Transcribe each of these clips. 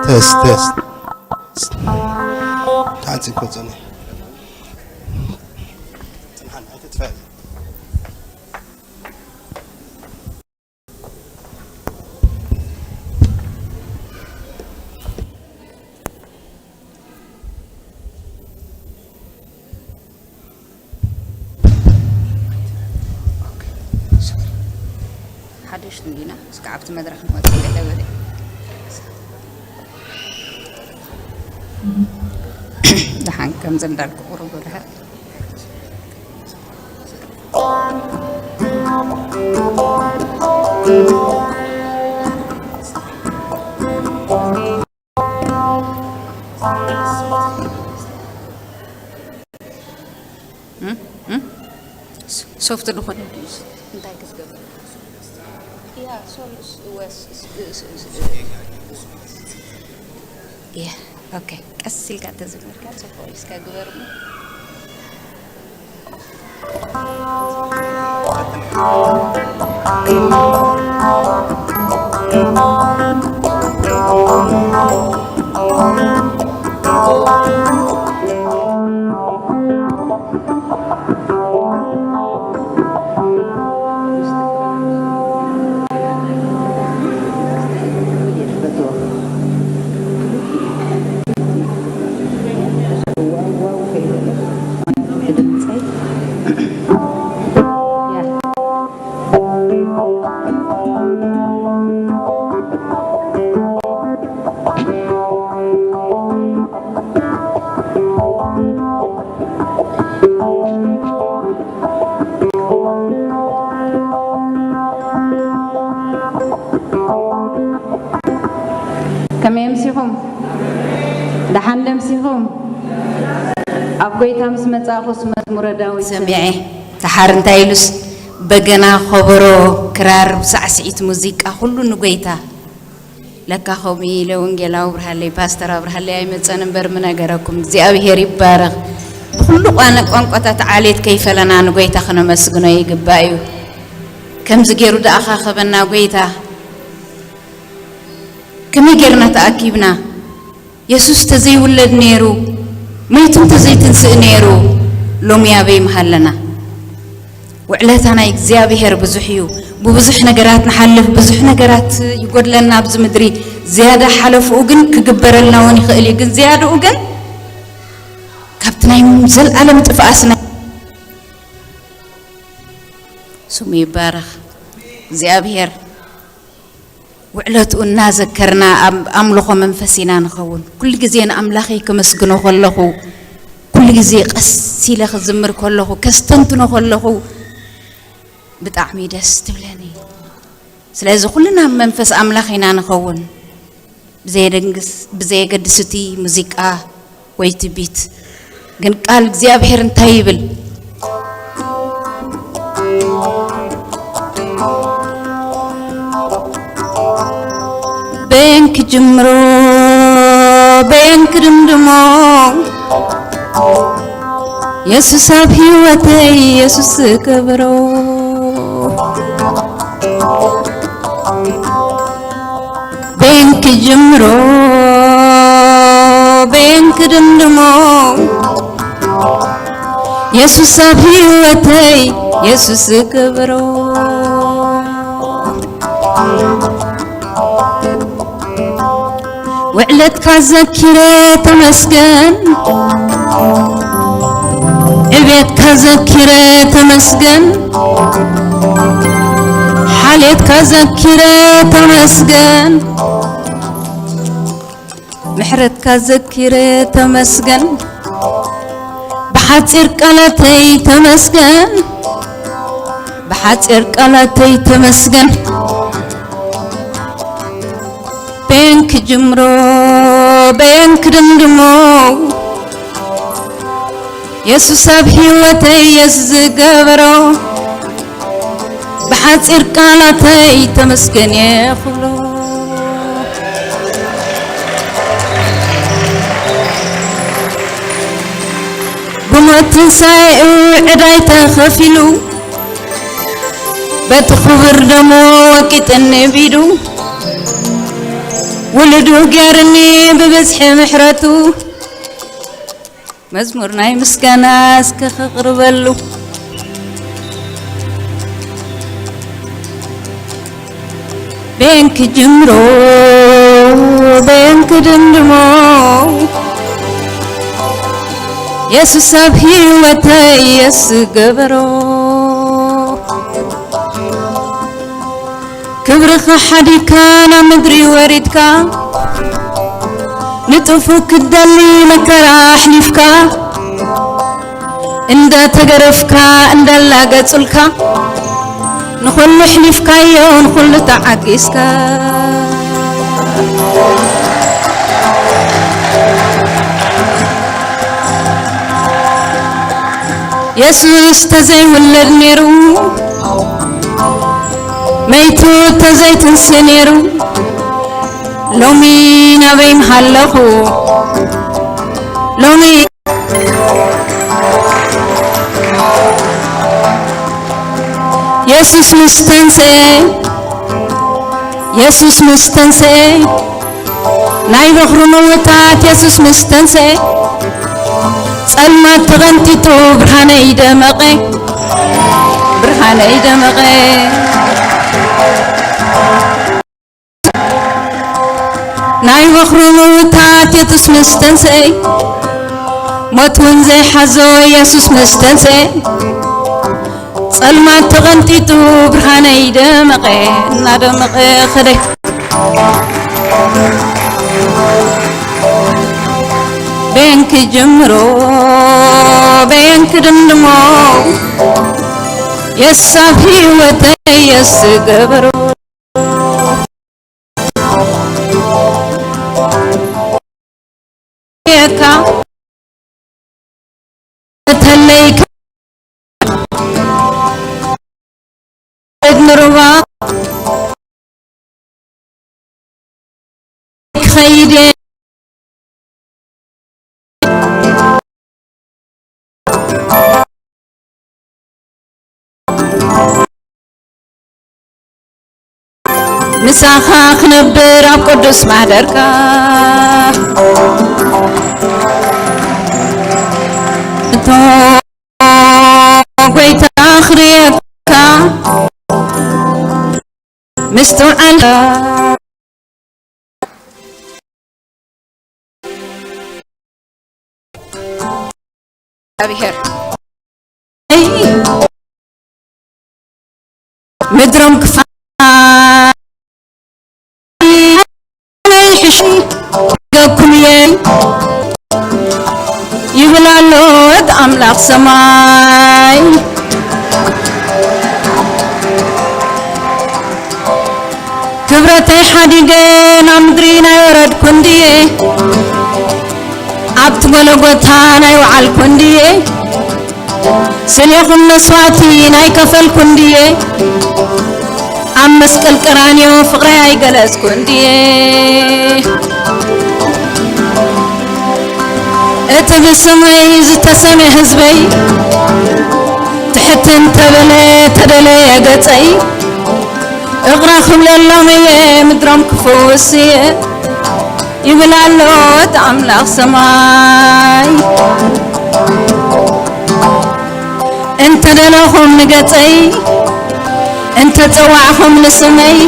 Test, test. تعال زين كوزوني. ሓደሽ እንዲና እስከ ኣብቲ መድረኽ ንወፅእ ገለ በለ። ደሓን ከምዚ እንዳልኩ ቁሩብ ብርሃ። ሶፍት ዝኾነ እንታይ ክትገብር? ያ ሶል ስ- ወስ- ስ- ስ- ስ- ያ ኦኬ። ቀስ ኢልካ ተዘመርካ ጽቡቕ እዩ። እስከ ግበር እሞ። ከመይ ኣምሲኹም? ደሓን ደምሲኹም? ኣብ ጎይታ ምስ መጻእኹስ መዝሙረ ዳዊት ሰሚዐ። ተሓር እንታይ ኢሉስ፣ በገና፣ ኾበሮ፣ ክራር፣ ሳዕስዒት፣ ሙዚቃ፣ ኩሉ ንጎይታ። ለካ ከምኡ ኢለ ወንጌላዊ ኣብርሃለይ፣ ፓስተር ኣብርሃለይ ኣይመጸን እምበር ምነገረኩም። እግዚኣብሔር ይባረኽ። ብኹሉ ቋነ-፣ ቋንቋታት ዓሌት ከይፈለና ንጎይታ ክነመስግኖ ይግባእ እዩ። ከምዚ ገይሩ ደኣ ካኸበና ጎይታ። ከመይ ጌርና ተኣኪብና? የሱስ ተዘይውለድ ነይሩ፣ መይቱ እንተዘይትንስእ ነይሩ፣ ሎሚ ኣበይ ምሃለና? ውዕለታ ናይ እግዚኣብሔር ብዙሕ እዩ። ብብዙሕ ነገራት ንሓልፍ፣ ብዙሕ ነገራት ይጎድለና ኣብዚ ምድሪ። ዝያዳ ሓለፍኡ ግን ክግበረልና እውን ይኽእል እዩ። ግን ዝያድኡ ግን ካብቲ ናይ ዘልኣለም ጥፍኣስ ናይ ስሙ ይባረኽ እግዚኣብሔር። ውዕለቱ እናዘከርና ኣብ ኣምልኾ መንፈስ ኢና ንኸውን። ኩሉ ግዜ ንኣምላኸይ ከመስግኖ ከለኹ፣ ኩሉ ግዜ ቀስ ኢለ ክዝምር ከለኹ፣ ከስተንትኖ ከለኹ ብጣዕሚ ደስ ትብለኒ። ስለዚ ኩልና ኣብ መንፈስ ኣምላኽ ኢና ንኸውን። ብዘየደንግስ-፣ ብዘየገድስ እቲ ሙዚቃ ወይ እቲ ቢት፣ ግን ቃል እግዚኣብሔር እንታይ ይብል? በየን ክጅምሮ፣ በየን ክድምድሞ፣ የሱስ ኣብ ህይወተይ፣ የሱስ ክብሮ። በየን ክጅምሮ፣ በየን ክድምድሞ፣ የሱስ ኣብ ህይወተይ፣ የሱስ ክብሮ። ውዕለትካ ዘኪረ ተመስገን፣ ዕቤትካ ዘኪረ ተመስገን፣ ሓልየትካ ዘኪረ ተመስገን፣ ምሕረትካ ዘኪረ ተመስገን፣ ብሓጺር ቃላተይ ተመስገን፣ ብሓጺር ቃላተይ ተመስገን። በየን ክጅምሮ በየን ክድምድሞ፣ የሱስ ኣብ ህይወተይ የሱስ ዝገበሮ፣ ሓጺር ቃላተይ ተመስገን እየ ክብሎ። ብሞት ትንሳኤኡ ዕዳይ ተኸፊሉ፣ በቲ ክቡር ደሙ ወቂጥኒ ቢዱ፣ ውሉዱ ገይርኒ ብብዝሒ ምሕረቱ። መዝሙር ናይ ምስጋና እስከ ከቕርበሉ። በየን ክጅምሮ በየን ክድምድሞ፣ የሱስ ኣብ ህይወተይ የስ ገበሮ። ክብርኻ ሓዲግካ ናብ ምድሪ ወሪድካ፣ ንጥፉእ ክትደሊ መከራ ኣሕሊፍካ፣ እንዳ ተገረፍካ እንዳላገጹልካ፣ ንኹሉ ኣሕሊፍካዮ ንኹሉ ተዓጊስካ። የሱስ ተዘይውለድ ነይሩ፣ መይቱ ተዘይትንሲ ነይሩ፣ ሎሚ ናበይ ምሃለኹ? ሎሚ የሱስ ምስ ተንስኤ፣ የሱስ ምስ ተንስኤ፣ ናይ በኹሩ ምውታት የሱስ ምስ ተንስኤ፣ ጸልማት ተቐንጢጡ ብርሃነይ ደመቐ፣ ብርሃነይ ደመቐ። ናይ በኹሩ ምውታት የሱስ ምስ ተንስኤ፣ ሞት እውን ዘይሓዞ የሱስ ምስ ተንስኤ፣ ጸልማት ተቐንጢጡ ብርሃነይ ደመቐ፣ እናደመቐ ኸደ። በየን ክጅምሮ በየን ክድምድሞ፣ የሱስ ኣብ ህይወተይ የስ ገበሮ። የካ ተለይካ ንሩባ ክኸይድ እየ። ምሳኻ ክነብር ኣብ ቅዱስ ማሕደርካ፣ እቶ ጐይታ ክርእየካ ምስትውዓል እግዚኣብሔር። ምድሮም ክፋ-፣ ሕሽ ገኩም እየ ይብል ኣሎ እቲ ኣምላኽ ሰማይ። ክብረተይ ሓዲገ ናብ ምድሪ ናይ ወረድኩ እንድየ፣ ኣብቲ ጎለጎታ ናይ ወዓልኩ እንድየ፣ ስሌኹም መስዋእቲ ናይ ከፈልኩ እንድየ፣ ኣብ መስቀል ቀራንዮ ፍቕረይ ኣይገለጽኩ እንድየ። እቲ ብስመይ ዝተሰምየ ህዝበይ፣ ትሕት እንተበለ ተደለየ ገጸይ፣ እቕረ ክብለሎም እየ ምድሮም ክፍውስ እየ፣ ይብል ኣሎ እቲ ኣምላኽ ሰማይ። እንተ ደለኹም ንገጸይ፣ እንተ ጸዋዕኹም ንስመይ፣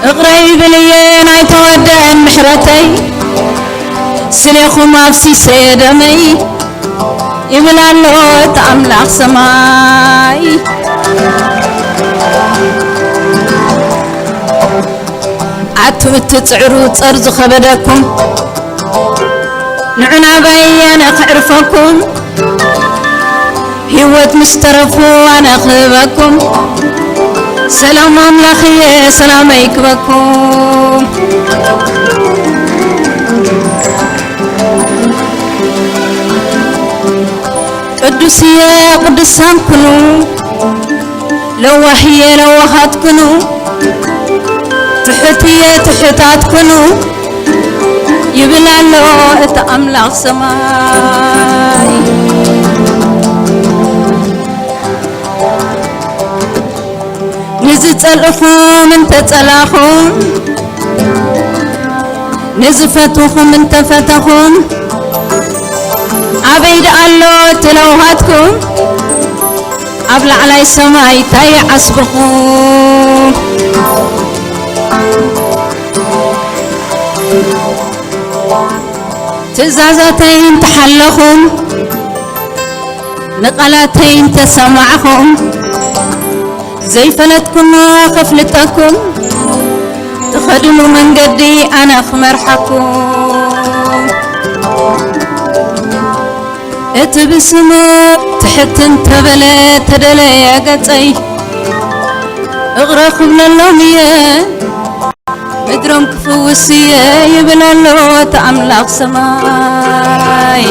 እቕረ ይብል እየ ናይ ተወደአን ምሕረተይ፣ ስሌኹም ኣፍሲሰ ደመይ፣ ይብል ኣሎ እቲ ኣምላኽ ሰማይ። ኣቱ እትጽዕሩ ጸር ዝኸበደኩም፣ ንዑ ናባይ ኣነ ከዕርፈኩም፣ ህይወት ምስ ተረፉ ኣነ ክህበኩም፣ ሰላም ኣምላኽ እየ ሰላመይ ክበኩም። ቅዱስ እየ ቅዱሳን ኩኑ፣ ለዋህየ ለዋሃት ኩኑ፣ ትሑትየ ትሑታት ኩኑ፣ ይብል ኣሎ እቲ ኣምላኽ ሰማይ። ንዝጸልእኹም እንተጸላኹም፣ ንዝፈትኹም እንተፈተኹም፣ ኣበይ ደኣ ኣሎ እቲ ለውሃትኩም? ኣብ ላዕላይ ሰማይ እንታይ ይዓስብኹም? ትእዛዛተይ እንተሓለኹም፣ ንቓላተይ እንተሰማዕኹም፣ ዘይፈለጥኩሞ ከፍልጠኩም፣ ትኸድሉ መንገዲ ኣነ ክመርሓኩም። እቲ ብስሙ ትሕት እንተበለ ተደለየ ገጸይ፣ እቕረ ክብለሎም እየ፣ ምድሮም ክፍውስ እየ ይብል ኣሎ እቲ ኣምላኽ ሰማይ።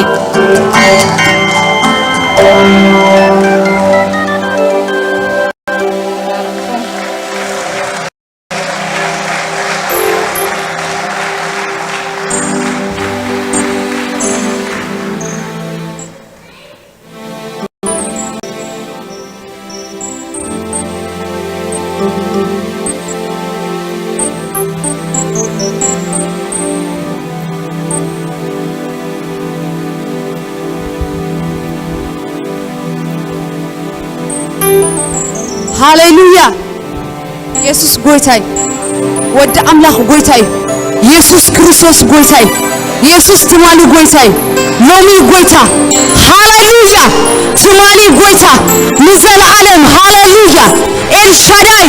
ሃሌሉያ! የሱስ ጎይታይ፣ ወዲ ኣምላኽ ጎይታይ፣ የሱስ ክርስቶስ ጎይታይ፣ የሱስ ትማሊ ጎይታይ፣ ሎሚ ጎይታ። ሃሌሉያ! ትማሊ ጎይታ፣ ንዘለዓለም። ሃሌሉያ! ኤልሻዳይ።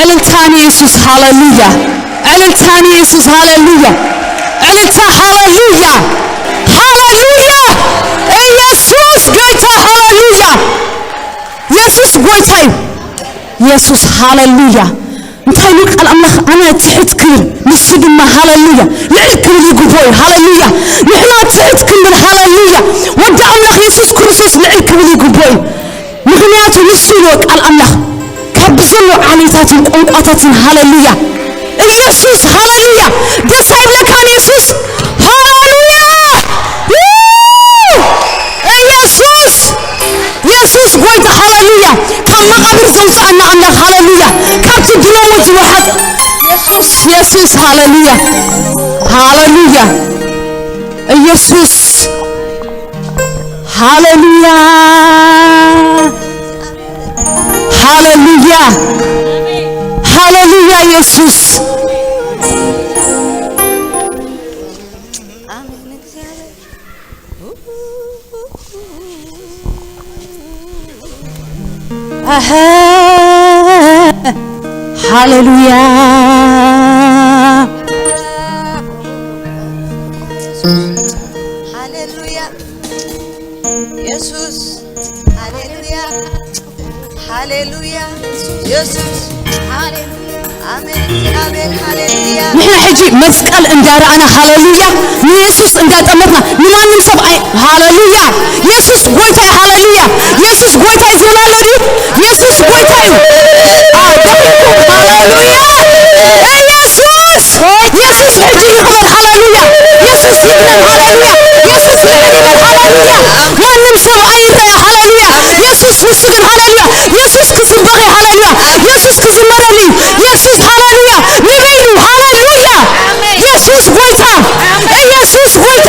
ዕልልታ ንየሱስ፣ ሃሌሉያ! ዕልልታ ንየሱስ፣ ሃሌሉያ! ዕልልታ፣ ሃሌሉያ! ሃሌሉያ! ኢየሱስ ጎይታ፣ ሃሌሉያ! የሱስ ጎይታ እዩ። የሱስ፣ ሃሌሉያ! እንታይ ኢሉ ቃል ኣምላኽ? "ኣነ ትሕት ክብል፣ ንሱ ድማ፣ ሃሌሉያ፣ ልዕል ክብል ይግብኦ እዩ።" ሃሌሉያ! ንሕና ትሕት ክንብል፣ ሃሌሉያ፣ ወዲ ኣምላኽ የሱስ ክርስቶስ ልዕል ክብል ይግብኦ እዩ። ምኽንያቱ ንሱ ኢልዎ ቃል ኣምላኽ፣ ካብ ብዘሎ ዓሌታትን ቋንቋታትን፣ ሃሌሉያ። ኢየሱስ፣ ሃሌሉያ። ደስ ኣይብለካን የሱስ? ሃሌሉያ። ው! ኢየሱስ፣ የሱስ ጎይታ፣ ሃሌሉያ። ካብ መቓብር ዘውፅኣና ኣምላኽ፣ ሃሌሉያ። ካብቲ ብሎሞ ዝወሓጥ የሱስ፣ የሱስ፣ ሃሌሉያ። ሃሌሉያ። ኢየሱስ፣ ሃሌሉያ። ሃሌሉያ፣ ሃሌሉያ፣ ኢየሱስ። ኣሀ፣ ሃሌሉያ። ሃሌሉያ። ኢየሱስ፣ ሃሌሉያ፣ ሃሌሉያ፣ ኢየሱስ፣ ሃሌሉያ፣ ኣሜን፣ ኣሜን፣ ሃሌሉያ። ንሕና ሕጂ መስቀል እንዳረኣና፣ ሃሌሉያ፣ ንየሱስ እንዳጠመትና፣ ንማንም ሰብ ኣይ-፣ ሃሌሉያ፣ ኢየሱስ ጎይታ እዩ፣ ሃሌሉያ፣ ኢየሱስ ጎይታ እዩ ዝብል ኣሎ ድዩ? ኢየሱስ ጎይታ እዩ። ኣዎ፣ ደቂቁ፣ ሃሌሉያ፣ ኢየሱስ ኢየሱስ ሕጂ ይኽበር፣ ሃሌሉያ። ኢየሱስ ይግነን፣ ሃሌሉያ። ኢየሱስ ልዕል ይበል፣ ሃሌሉያ። ማንም ሰብ ኣይረኣ፣ ሃሌሉያ። ኢየሱስ ምስግን፣ ሃሌሉያ። ኢየሱስ ክጽበቕ እዩ፣ ሃሌሉያ። ኢየሱስ ክዝመረሉ እዩ። ኢየሱስ፣ ሃሌሉያ። ንበይኑ፣ ሃሌሉያ። ኢየሱስ ጎይታ፣ ኢየሱስ ጎይታ።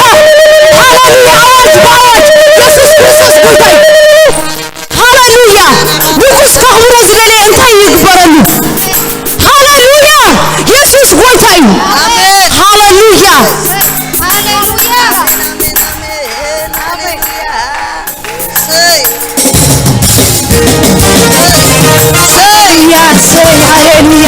ሃሌሉያ። ኣዋጅ ብኣዋጅ፣ ኢየሱስ ክርስቶስ ጎይታ እዩ። ሃሌሉያ! ንጉስ ከኽብሮ ዝደለየ እንታይ ይግበረሉ? ሃሌሉያ! የሱስ ጎይታ እዩ። ኣሜን። ሃሌሉያ! ሃሌሉያ! ሃሌሉያ! ሃሌሉያ!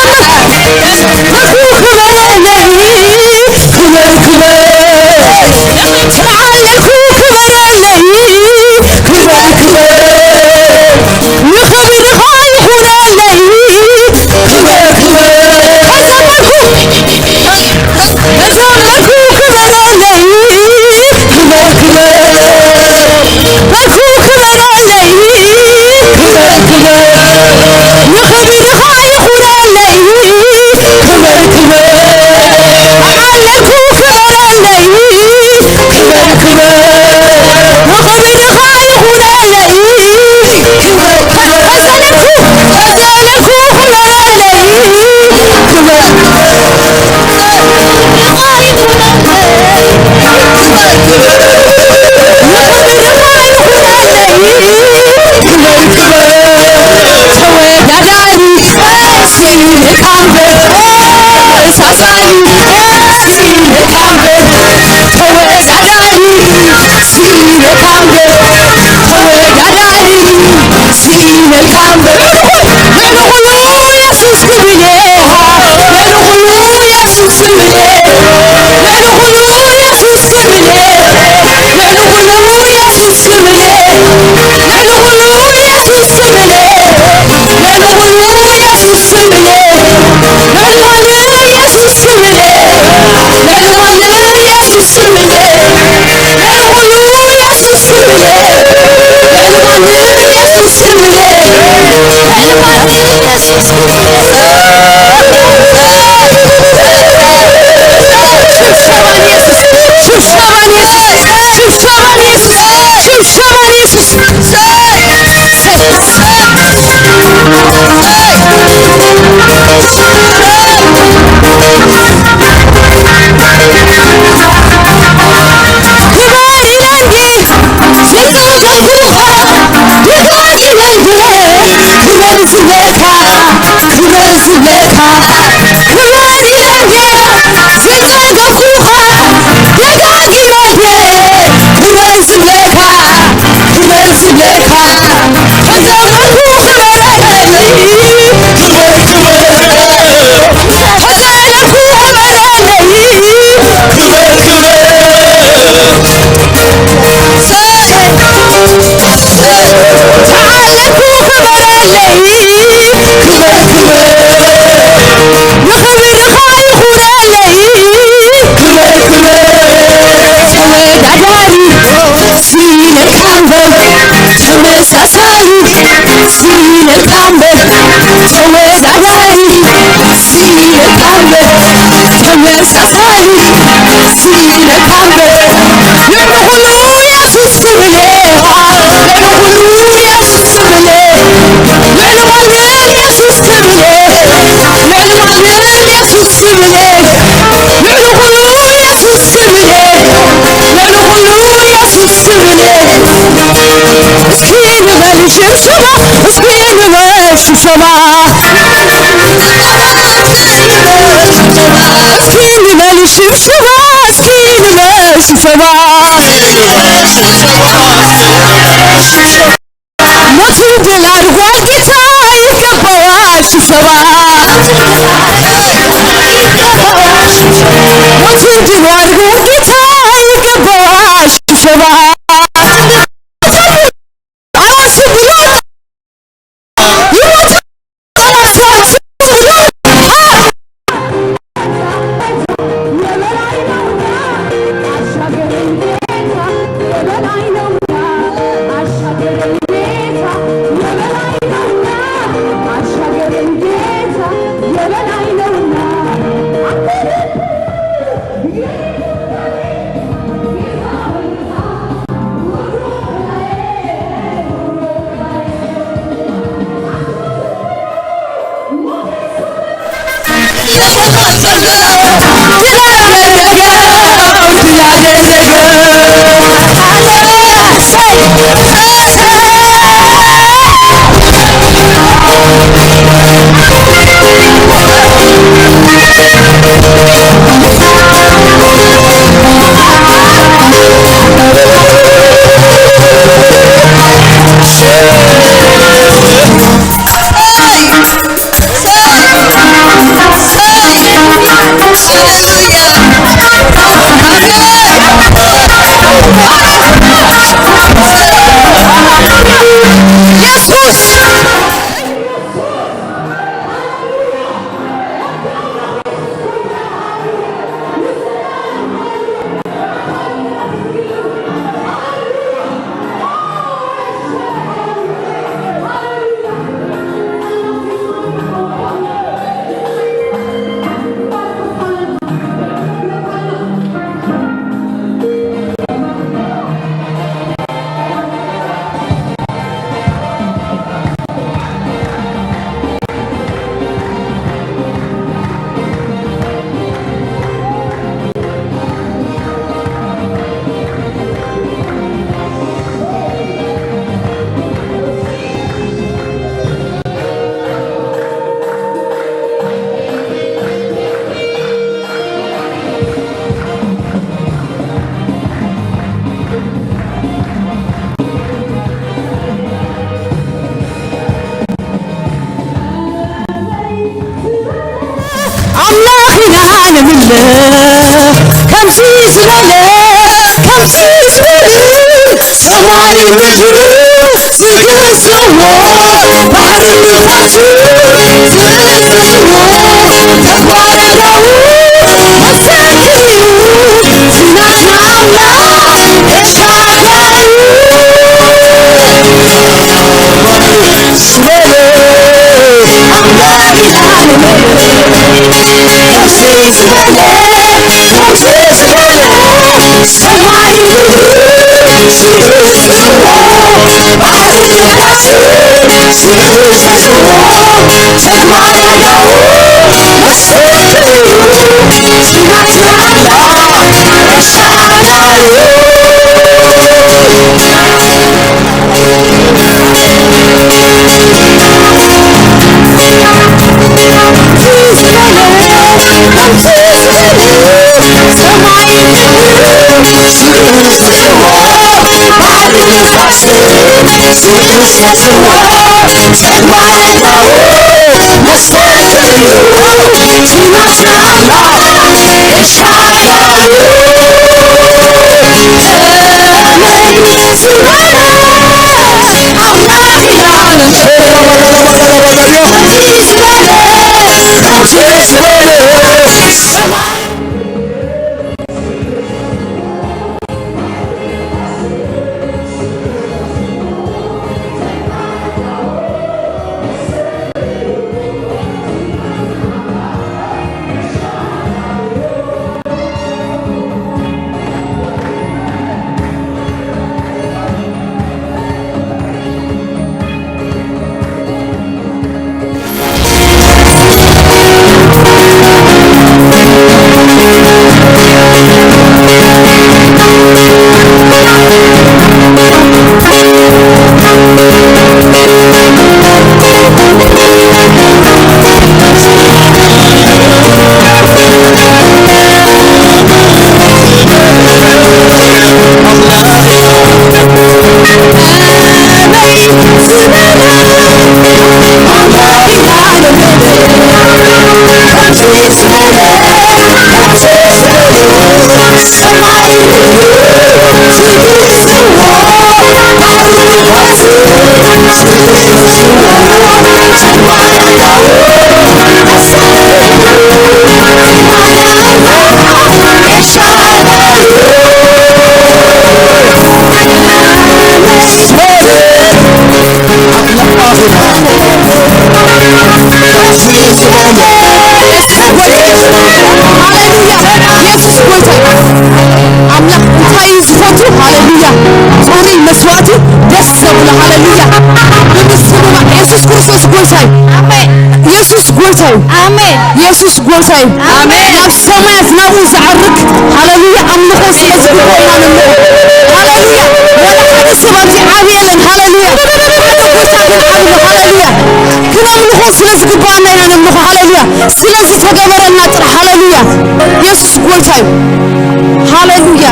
ክበረለይ፣ ክበር፣ ክበር። ተዓለልኩ ክበረለይ፣ ክበር፣ ክበር። ንኽብርኻ ይኹነለይ፣ ክበር፣ ክበር። ተዘመርኩ፣ ተዘመርኩ ክበረለይ፣ ክበር፣ ክበር። በርኩ ክበረለይ፣ ክበር፣ ክበር። ንኽብርኻ ይኹነለይ፣ ክበር፣ ክበር። ተዓለልኩ ክበረለይ፣ ክበር፣ ክበር። ንኽብርኻ ይኹነለይ፣ ክበር፣ ክበር። ተዘለልኩ፣ ተዘለልኩ ክበረለይ፣ ክበር፣ ክበር። ተወዳዳሪ ሲነካምበር፣ ተወዳዳሪ ሲነካምበር፣ ተወዳዳሪ ሲነካምበር። ልዕሊ ኩሉ የሱስ ክብል እየ፣ ልዕሊ ኩሉ የሱስ ክብል እየ፣ ልዕሊ ኩሉ የሱስ ክብል እየ፣ ልዕሊ ኩሉ የሱስ ክብል እየ፣ ልዕሊ ኩሉ የሱስ ክብል እየ፣ ልዕሊ ኩሉ የሱስ ክብል እየ፣ ልዕሊ ኩሉ የሱስ ክብል እየ፣ ልዕሊ ኩሉ የሱስ ክብል እየ፣ ልዕሊ ኩሉ የሱስ ክብል እየ፣ ልዕሊ ኩሉ የሱስ ክብል እየ። ተወዳዳሪ ሲነካምበር፣ ተመሳሳሊ ሲነካምበር፣ ልዕሊ ኩሉ የሱስ ክብል እየ፣ ልዕሊ ኩሉ የሱስ ክብል እየ፣ ልዕሊ ማንም የሱስ ክብል እየ፣ ልዕሊ ማንም የሱስ ክብል እየ፣ ልዕሊ ኩሉ የሱስ ክብል እየ፣ ልዕሊ ኩሉ የሱስ ክብል እየ። እስኪ ንበል ሽብሸባ፣ እስኪ ንበል ሽብሸባ። እስኪ ንበል ሽብሸባ፣ እስኪ ንበል ሽብሸባ። ሞትን ድል አድርጓል ጌታ ይገባዋል ሽብሸባ። ሞትን ድል አድርጓል ጌታ ይገባዋል ሽብሸባ። ኣምላኽ ኢና ንምልኽ ከምዚ ዝበለ፣ ከምዚ ዝበለ፣ ሰማይ ምድሪ ዝግዝዎ፣ ባሕሪ ንፋስ ዝእዝዝዎ፣ ተግባረ ዳዊት መሰል እዩ ናትና ኣምላኽ ኤልሻዳይ። ኣምላኽ እንታይ እዩ ዝፈቱ? ሃሌሉያ። ጽሩይ መስዋእቲ ደስ ዘብሎ። ሃሌሉያ። ብምስምማዕ የሱስ ክርስቶስ ጎይታ እዩ። ኣሜን። የሱስ ጎይታ እዩ። ኣሜን። የሱስ ጎይታ እዩ። ኣሜን። ናብ ሰማያት ናብኡ ዘዕርግ፣ ሃሌሉያ፣ ኣምልኾ ስለ ዝግብኦ ኢና ነምልኾ። ሃሌሉያ። ወላ ሓደ ሰብ ኣብዚ ዓቢ የለን። ሃሌሉያ። ሓደ ጎይታ ግን ዓቢ ነው። ሃሌሉያ። ክነምልኾ ስለ ዝግብኣና ኢና ነምልኾ። ሃሌሉያ። ስለ ዝተገበረልና ጥራሕ። ሃሌሉያ። የሱስ ጎይታ እዩ። ሃሌሉያ።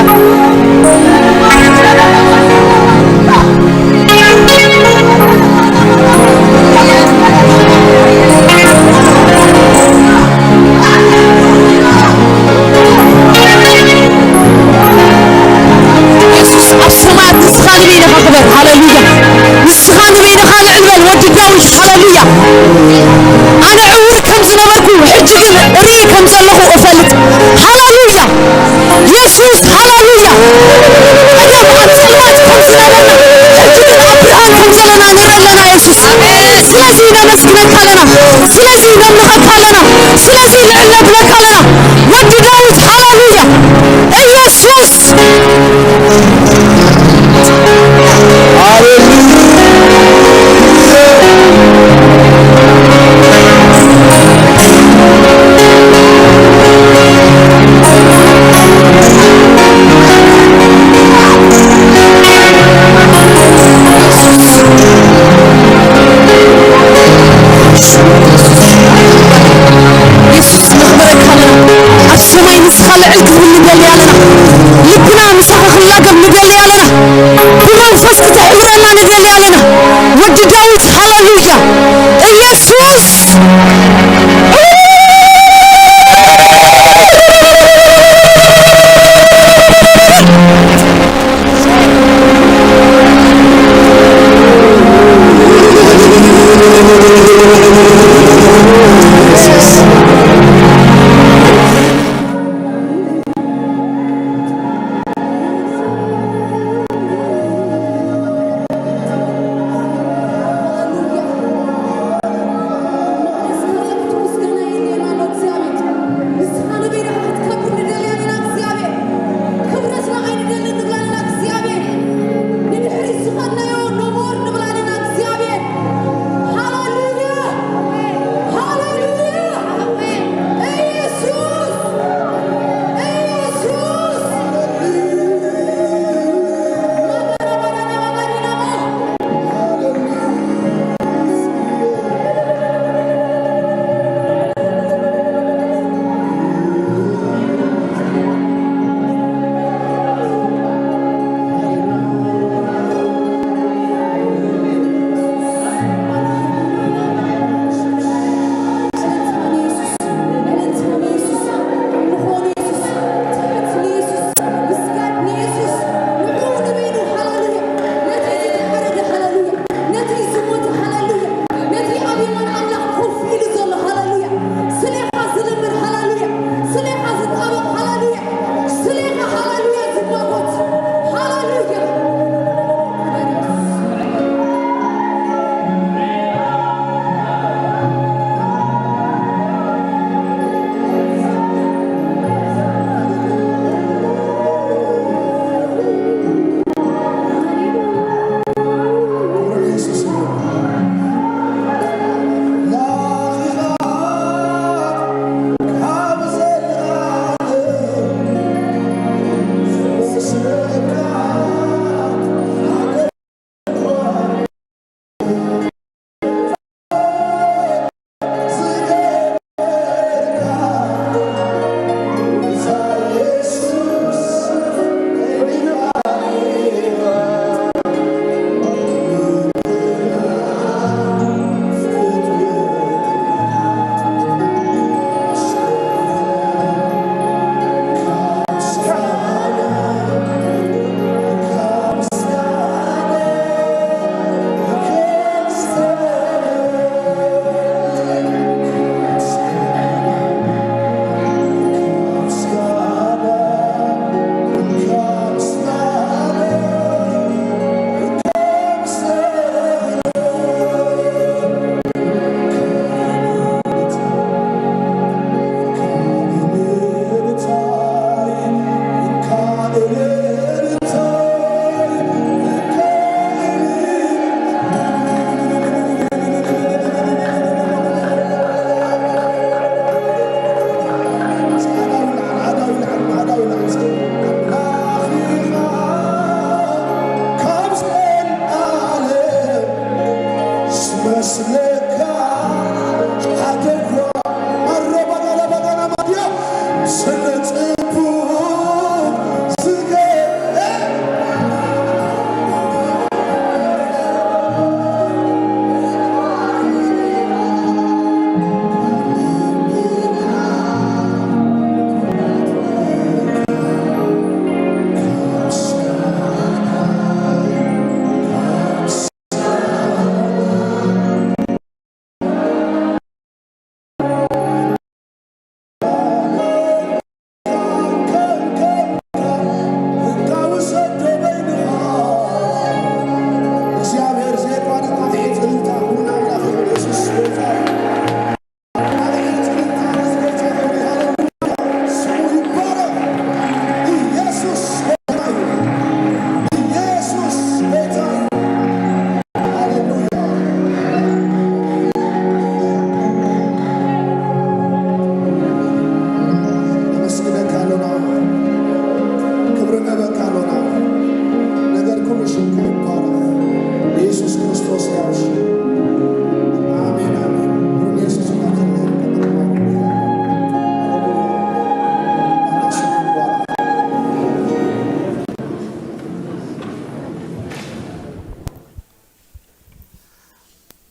የሱስ ኣብ ሰማያት ንስኻ ንበይንኻ ክበር። ሃሌሉያ። ንስኻ ንበይንኻ ልዕል በል ወዲ ዳዊት። ሃሌሉያ። ኣነ ዕውር ከም ዝነበርኩ ሕጂ ግን ርኢ ከም ዘለኹ እፈልጥ። ሃሌሉያ። የሱስ፣ ሃሌሉያ። ቀደም ኣብ ጸልማት ከም ዝነበርና፣ ሕጂ ግን ኣብ ብርሃን ከም ዘለና ንርኢ ኣለና፣ የሱስ። ስለዚ ነመስግነካ ኣለና። ስለዚ ነምልኸካ ኣለና። ስለዚ ንዕል ነብለካ ኣለና። ወዲ ዳዊት፣ ሃሌሉያ። ኢየሱስ። የሱስ፣ ነኽብረካ ኣለና። ኣብ ሰማይ ንስኻ ልዕል ክትብል ንደሊ ኣለና። ልብና ምሳኻ ክላገብ ንደሊ ኣለና። ብመንፈስ ክትሕብረና ንደሊ ኣለና። ወዲ ዳዊት፣ ሃሌሉያ። ኢየሱስ።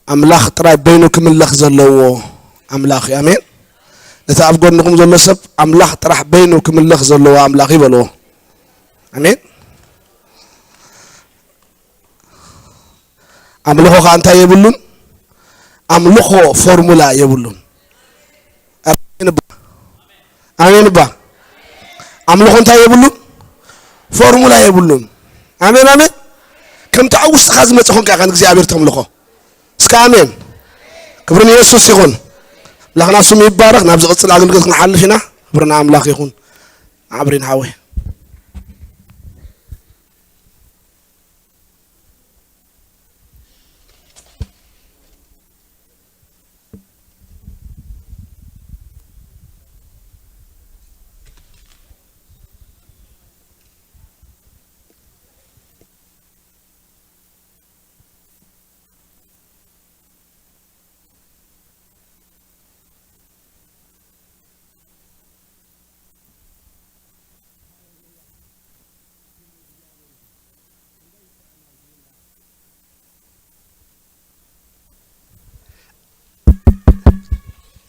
ኣምላኽ ጥራይ በይኑ ክምለኽ ዘለዎ ኣምላኽ እዩ። ኣሜን። ነቲ ኣብ ጎንኹም ዘሎ ሰብ ኣምላኽ ጥራሕ በይኑ ክምለኽ ዘለዎ ኣምላኽ እዩ በልዎ። ኣሜን። ኣምልኾ ኸኣ እንታይ የብሉን? ኣምልኾ ፎርሙላ የብሉን። ኣሜን እባ። ኣሜን እባ። ኣምልኾ እንታይ የብሉን? ፎርሙላ የብሉን። ኣሜን፣ ኣሜን። ከምቲ ኣብ ውሽጥኻ ዝመጽእ ኾንካ ኢኻ ንእግዚኣብሔር ተምልኾ። እስከ ኣሜን። ክብሪ ንየሱስ ይኹን። ኣምላኽና ስሙ ይባረኽ። ናብ ዝቕጽል ኣገልግሎት ክንሓልፍ ኢና። ክብሪ ንኣምላኽ ይኹን። ኣብሪን ሓወይ።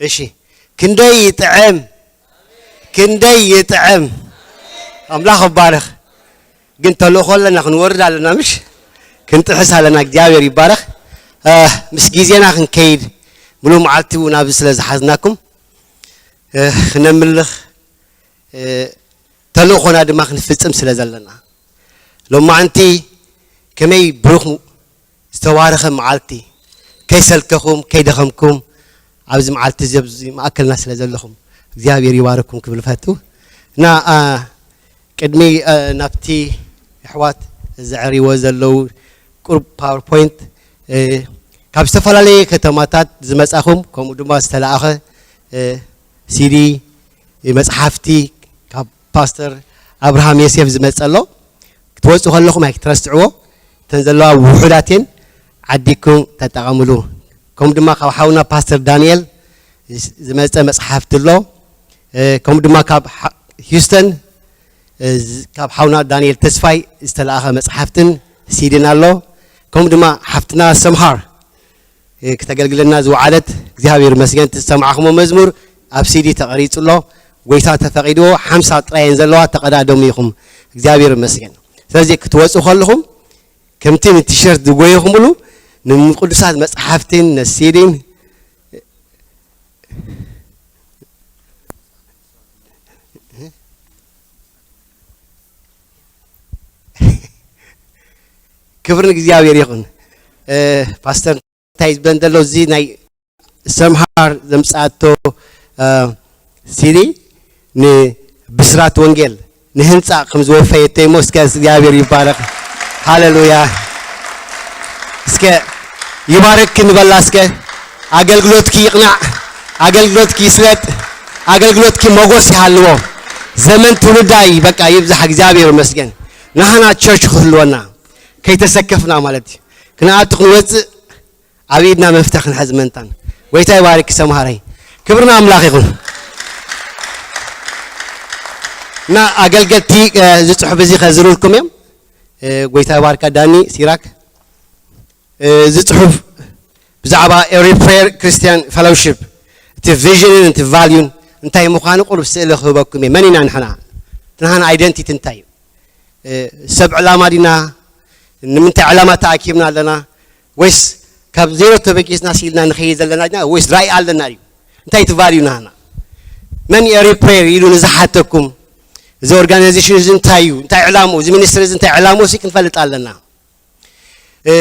እሺ፣ ክንደይ ይጥዕም፣ ክንደይ ይጥዕም። ኣምላኽ ይባረኽ። ግን ተልእኾ ኣለና፣ ክንወርድ ኣለና፣ ምሽ ክንጥሕስ ኣለና። እግዚኣብሔር ይባረኽ። እ፣ ምስ ግዜና ክንከይድ፣ ምሉእ መዓልቲ እውን ኣብዚ ስለ ዝሓዝናኩም፣ እ፣ ክነምልኽ፣ እ፣ ተልእኾና ድማ ክንፍጽም ስለ ዘለና፣ ሎማዕንቲ ከመይ ብሩኽ ዝተባረኸ መዓልቲ፣ ከይሰልከኹም፣ ከይደኸምኩም፣ ኣብዚ መዓልቲ እዚ ኣብዚ ማእከልና ስለ ዘለኹም፣ እግዚኣብሔር ይባርኩም ክብል እፈቱ። እና፣ አ፣ ቅድሚ፣ አ፣ ናብቲ ኣሕዋት ዘዕርይዎ ዘለዉ ቁሩብ ፓወርፖይንት፣ እ፣ ካብ ዝተፈላለየ ከተማታት ዝመጻኹም፣ ከምኡ ድማ ዝተለኣኸ፣ እ፣ ሲዲ፣ መጽሓፍቲ ካብ ፓስተር ኣብርሃም ዮሴፍ ዝመጸ ኣሎ። ክትወጹ ከለኹም ኣይክትረስዕዎ። እተን ዘለዋ ውሑዳት እየን፣ ዓዲግኩም ተጠቐምሉ። ከምኡ ድማ ካብ ሓውና ፓስተር ዳንኤል ዝመጸ መጽሓፍቲ ኣሎ። እ፣ ከምኡ ድማ ካብ ሓ-፣ ሂውስተን፣ እ፣ ዝ-፣ ካብ ሓውና ዳንኤል ተስፋይ ዝተለኣኸ መጽሓፍትን ሲዲን ኣሎ። ከምኡ ድማ ሓፍትና ሰምሃር፣ እ፣ ክተገልግለና ዝወዓለት፣ እግዚኣብሔር ይመስገን። እቲ ዝሰማዕኹሞ መዝሙር ኣብ ሲዲ ተቐሪጹ ኣሎ። ጎይታ ተፈቒድዎ ሓምሳ ጥራይ እየን ዘለዋ፣ ተቐዳደሙ ኢኹም። እግዚኣብሔር ይመስገን። ስለዚ ክትወጹ ከለኹም ከምቲ ንቲሸርት ዝጎየኹምሉ ንቅዱሳት መጽሓፍትን ነሲድን ክብሪ ንእግዚኣብሔር ይኹን። እ፣ ፓስተር እንታይ ዝበን ዘሎ እዚ ናይ ሰምሃር ዘምጻኣቶ፣ እ፣ ሲዲ ንብስራት ወንጌል ንህንጻ ከም ዝወፈየቶ እሞ እስከ እግዚኣብሔር ይባረኽ። ሃሌሉያ። እስከ ይባረክ ንበላ እስከ። ኣገልግሎትኪ ይቕናዕ፣ ኣገልግሎትኪ ይስለጥ፣ ኣገልግሎትኪ ሞጎስ ይሃልዎ። ዘመን ትውልዳይ በቃ ይብዛሕ። እግዚኣብሔር ይመስገን። ናህና ቸርች ክህልወና ከይተሰከፍና ማለት እዩ። ክንኣቱ ክንወጽእ ኣብ ኢድና መፍትሕ ክንሕዝ ምእንታን። ጎይታ ይባርክ ሰምሃረይ። ክብርና ኣምላኽ ይኹን። እና ኣገልገልቲ፣ እ፣ እዚ ጽሑፍ እዚ ከዝርልኩም እዮም። እ፣ ጎይታ ይባርካ ዳኒ ሲራክ። እ፣ እዚ ጽሑፍ ብዛዕባ ኤሪ ፕሬየር ክርስቲያን ፌሎውሺፕ፣ እቲ ቪዥንን እቲ ቫልዩን እንታይ ምዃኑ ቁሩብ ስእሊ ክህበኩም እየ። መን ኢና ንሕና? እቲ ናህና ኣይደንቲቲ እንታይ እዩ? እ፣ ሰብ ዕላማ ዲና? ንምንታይ ዕላማ ተኣኪብና ኣለና? ወይስ ካብ ዜሮ ተበጊስና ሲልና ንኸይድ ዘለና ዲና? ወይስ ራእይ ኣለና ድዩ? እንታይ እቲ ቫልዩ ናህና? መን እዩ ኤሪ ፕሬየር ኢሉ ንዝሓተኩም? እዚ ኦርጋናይዜሽን እዚ እንታይ እዩ? እንታይ ዕላምኡ? እዚ ሚኒስትሪ እዚ እንታይ ዕላምኡ ሲ ክንፈልጥ ኣለና። እ፣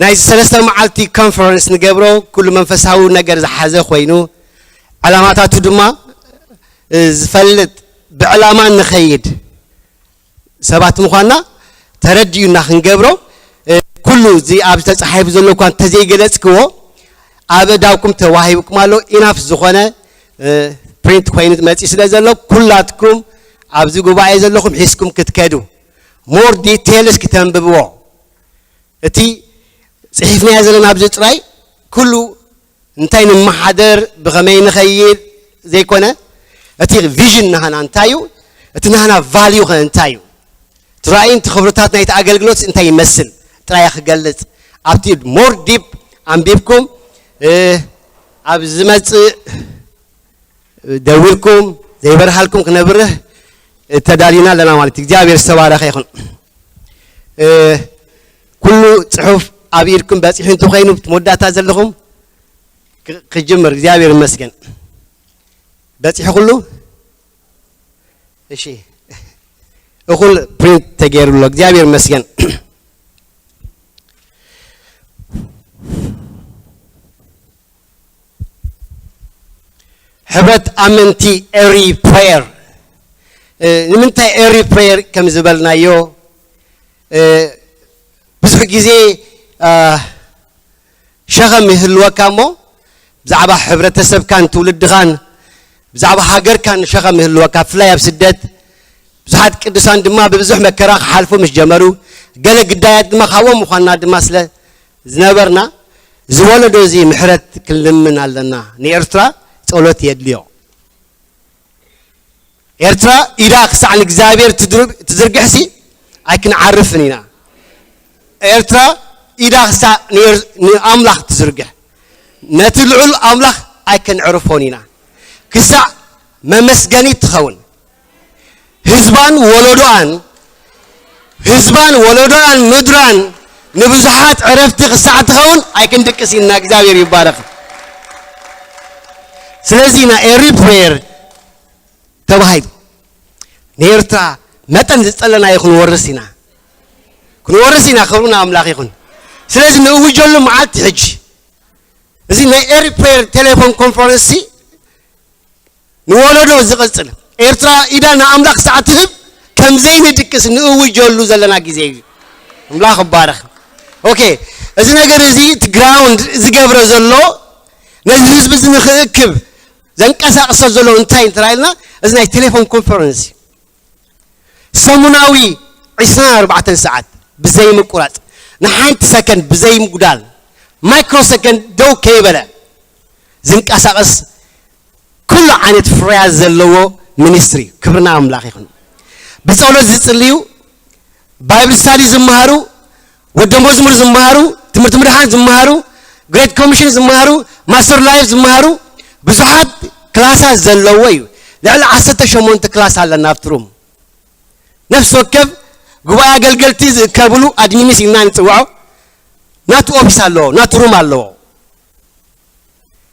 ናይዚ ሰለስተ መዓልቲ ኮንፈረንስ ንገብሮ ኩሉ መንፈሳዊ ነገር ዝሓዘ ኮይኑ፣ ዕላማታቱ ድማ፣ እ፣ ዝፈልጥ፣ ብዕላማ ንኸይድ ሰባት ምዃንና ተረዲኡና ክንገብሮ፣ እ፣ ኩሉ እዚ ኣብ ተጻሒፉ ዘሎ እኳ እንተዘይገለጽክዎ፣ ኣብ እዳውኩም ተዋሂብኩም ኣሎ። ኢናፍ ዝኾነ፣ እ፣ ፕሪንት ኮይኑ መጺኡ ስለ ዘሎ፣ ኩላትኩም ኣብዚ ጉባኤ ዘለኹም ሒዝኩም ክትከዱ፣ ሞር ዲቴልስ ክተንብብዎ። እቲ ጽሒፍናዮ ዘለና ኣብዚ ጥራይ ኩሉ እንታይ ንመሓደር፣ ብኸመይ ንኸይድ ዘይኮነ፣ እቲ ቪዥን ናህና እንታይ እዩ፣ እቲ ናህና ቫልዩ ኸ እንታይ እዩ፣ እቲ ራእይን እቲ ክብርታት ናይቲ ኣገልግሎት እንታይ ይመስል ጥራይ ክገልጽ፣ ኣብቲ ሞር ዲፕ ኣንቢብኩም እ፣ ኣብ ዝመጽእ ደዊልኩም ዘይበርሃልኩም ክነብርህ ተዳሊና ኣለና ማለት እዩ። እግዚኣብሔር ዝተባረኸ ይኹን። እ፣ ኩሉ ጽሑፍ ኣብ ኢድኩም በጺሑ እንተኾይኑ፣ እቲ መወዳእታ ዘለኹም ክ-፣ ክጅምር። እግዚኣብሔር ይመስገን። በጺሑ ኩሉ? እሺ። እኹል ፕሪንት ተገይሩ ኣሎ። እግዚኣብሔር ይመስገን። ሕብረት ኣመንቲ ኤሪ ፕሬየር። እ፣ ንምንታይ ኤሪ ፕሬየር ከም ዝበልናዮ፣ እ፣ ብዙሕ ግዜ፣ እ፣ ሸኸም ይህልወካ እሞ፣ ብዛዕባ ሕብረተሰብካን ትውልድኻን፣ ብዛዕባ ሃገርካን ሸኸም ይህልወካ፣ ብፍላይ ኣብ ስደት። ብዙሓት ቅዱሳን ድማ ብብዙሕ መከራ ክሓልፉ ምስ ጀመሩ፣ ገለ ግዳያት ድማ ካብኦም ምዃንና ድማ ስለ ዝነበርና፣ እዚ ወለዶ እዚ ምሕረት ክንልምን ኣለና። ንኤርትራ ጸሎት የድልዮ። ኤርትራ ኢዳ ክሳዕ ንእግዚኣብሔር ትድር-፣ ትዝርግሕሲ ኣይክንዓርፍን ኢና። ኤርትራ ኢዳ ክሳዕ ንኤር-፣ ንኣምላኽ ትዝርግሕ፣ ነቲ ልዑል ኣምላኽ ኣይክንዕርፎን ኢና። ክሳዕ መመስገኒት ትኸውን። ህዝባን ወለዶኣን፣ ህዝባን ወለዶኣን ምድራን ንብዙሓት ዕረፍቲ ክሳዕ ትኸውን ኣይክንድቅስ ኢና። እግዚኣብሔር ይባረኽ። ስለዚ ኢና ኤሪ ፕሬየር ተባሂሉ። ንኤርትራ መጠን ዝጸለናዮ ክንወርስ ኢና። ክንወርስ ኢና። ክብሪ ንኣምላኽ ይኹን። ስለዚ ንእውጀሉ መዓልቲ ሕጂ። እዚ ናይ ኤሪ ፕሬየር ቴሌፎን ኮንፈረንስ ንወለዶ ዝቕጽል፣ ኤርትራ ኢዳ ንኣምላኽ ሳዕ ትህብ፣ ከም ዘይንድቅስ ንእውጀሉ ዘለና ግዜ እዩ። ኣምላኽ ይባረኽ። ኦኬ፣ እዚ ነገር እዚ እቲ ግራውንድ ዝገብረ ዘሎ፣ ነዚ ህዝቢ እዚ ንኽእክብ ዘንቀሳቕሶ ዘሎ እንታይ እንተራኢልና፣ እዚ ናይ ቴሌፎን ኮንፈረንስ እዩ። ሰሙናዊ ዕስራን ኣርባዕተን ሰዓት ብዘይ ምቁራጽ፣ ንሓንቲ ሰከንድ ብዘይ ምጉዳል፣ ማይክሮ ሰከንድ ደው ከይበለ ዝንቀሳቐስ ኩሉ ዓይነት ፍርያት ዘለዎ ሚኒስትሪ። ክብርና ኣምላኽ ይኹን። ብጸሎት ዝጽልዩ፣ ባይብል ስታዲ ዝመሃሩ፣ ወደ መዝሙር ዝመሃሩ፣ ትምህርቲ ምድሓን ዝመሃሩ፣ ግሬት ኮሚሽን ዝመሃሩ፣ ማስተር ላይፍ ዝመሃሩ ብዙሓት ክላሳት ዘለዎ እዩ። ልዕሊ ዓሰርተ ሸሞንተ ክላስ ኣለና ኣብቲ ሩም። ነፍሲ ወከፍ ጉባኤ ኣገልገልቲ ዝእከብሉ ኣድሚኒስ ኢልና ንጽውዖ ናቱ ኦፊስ ኣለዎ፣ ናቱ ሩም ኣለዎ።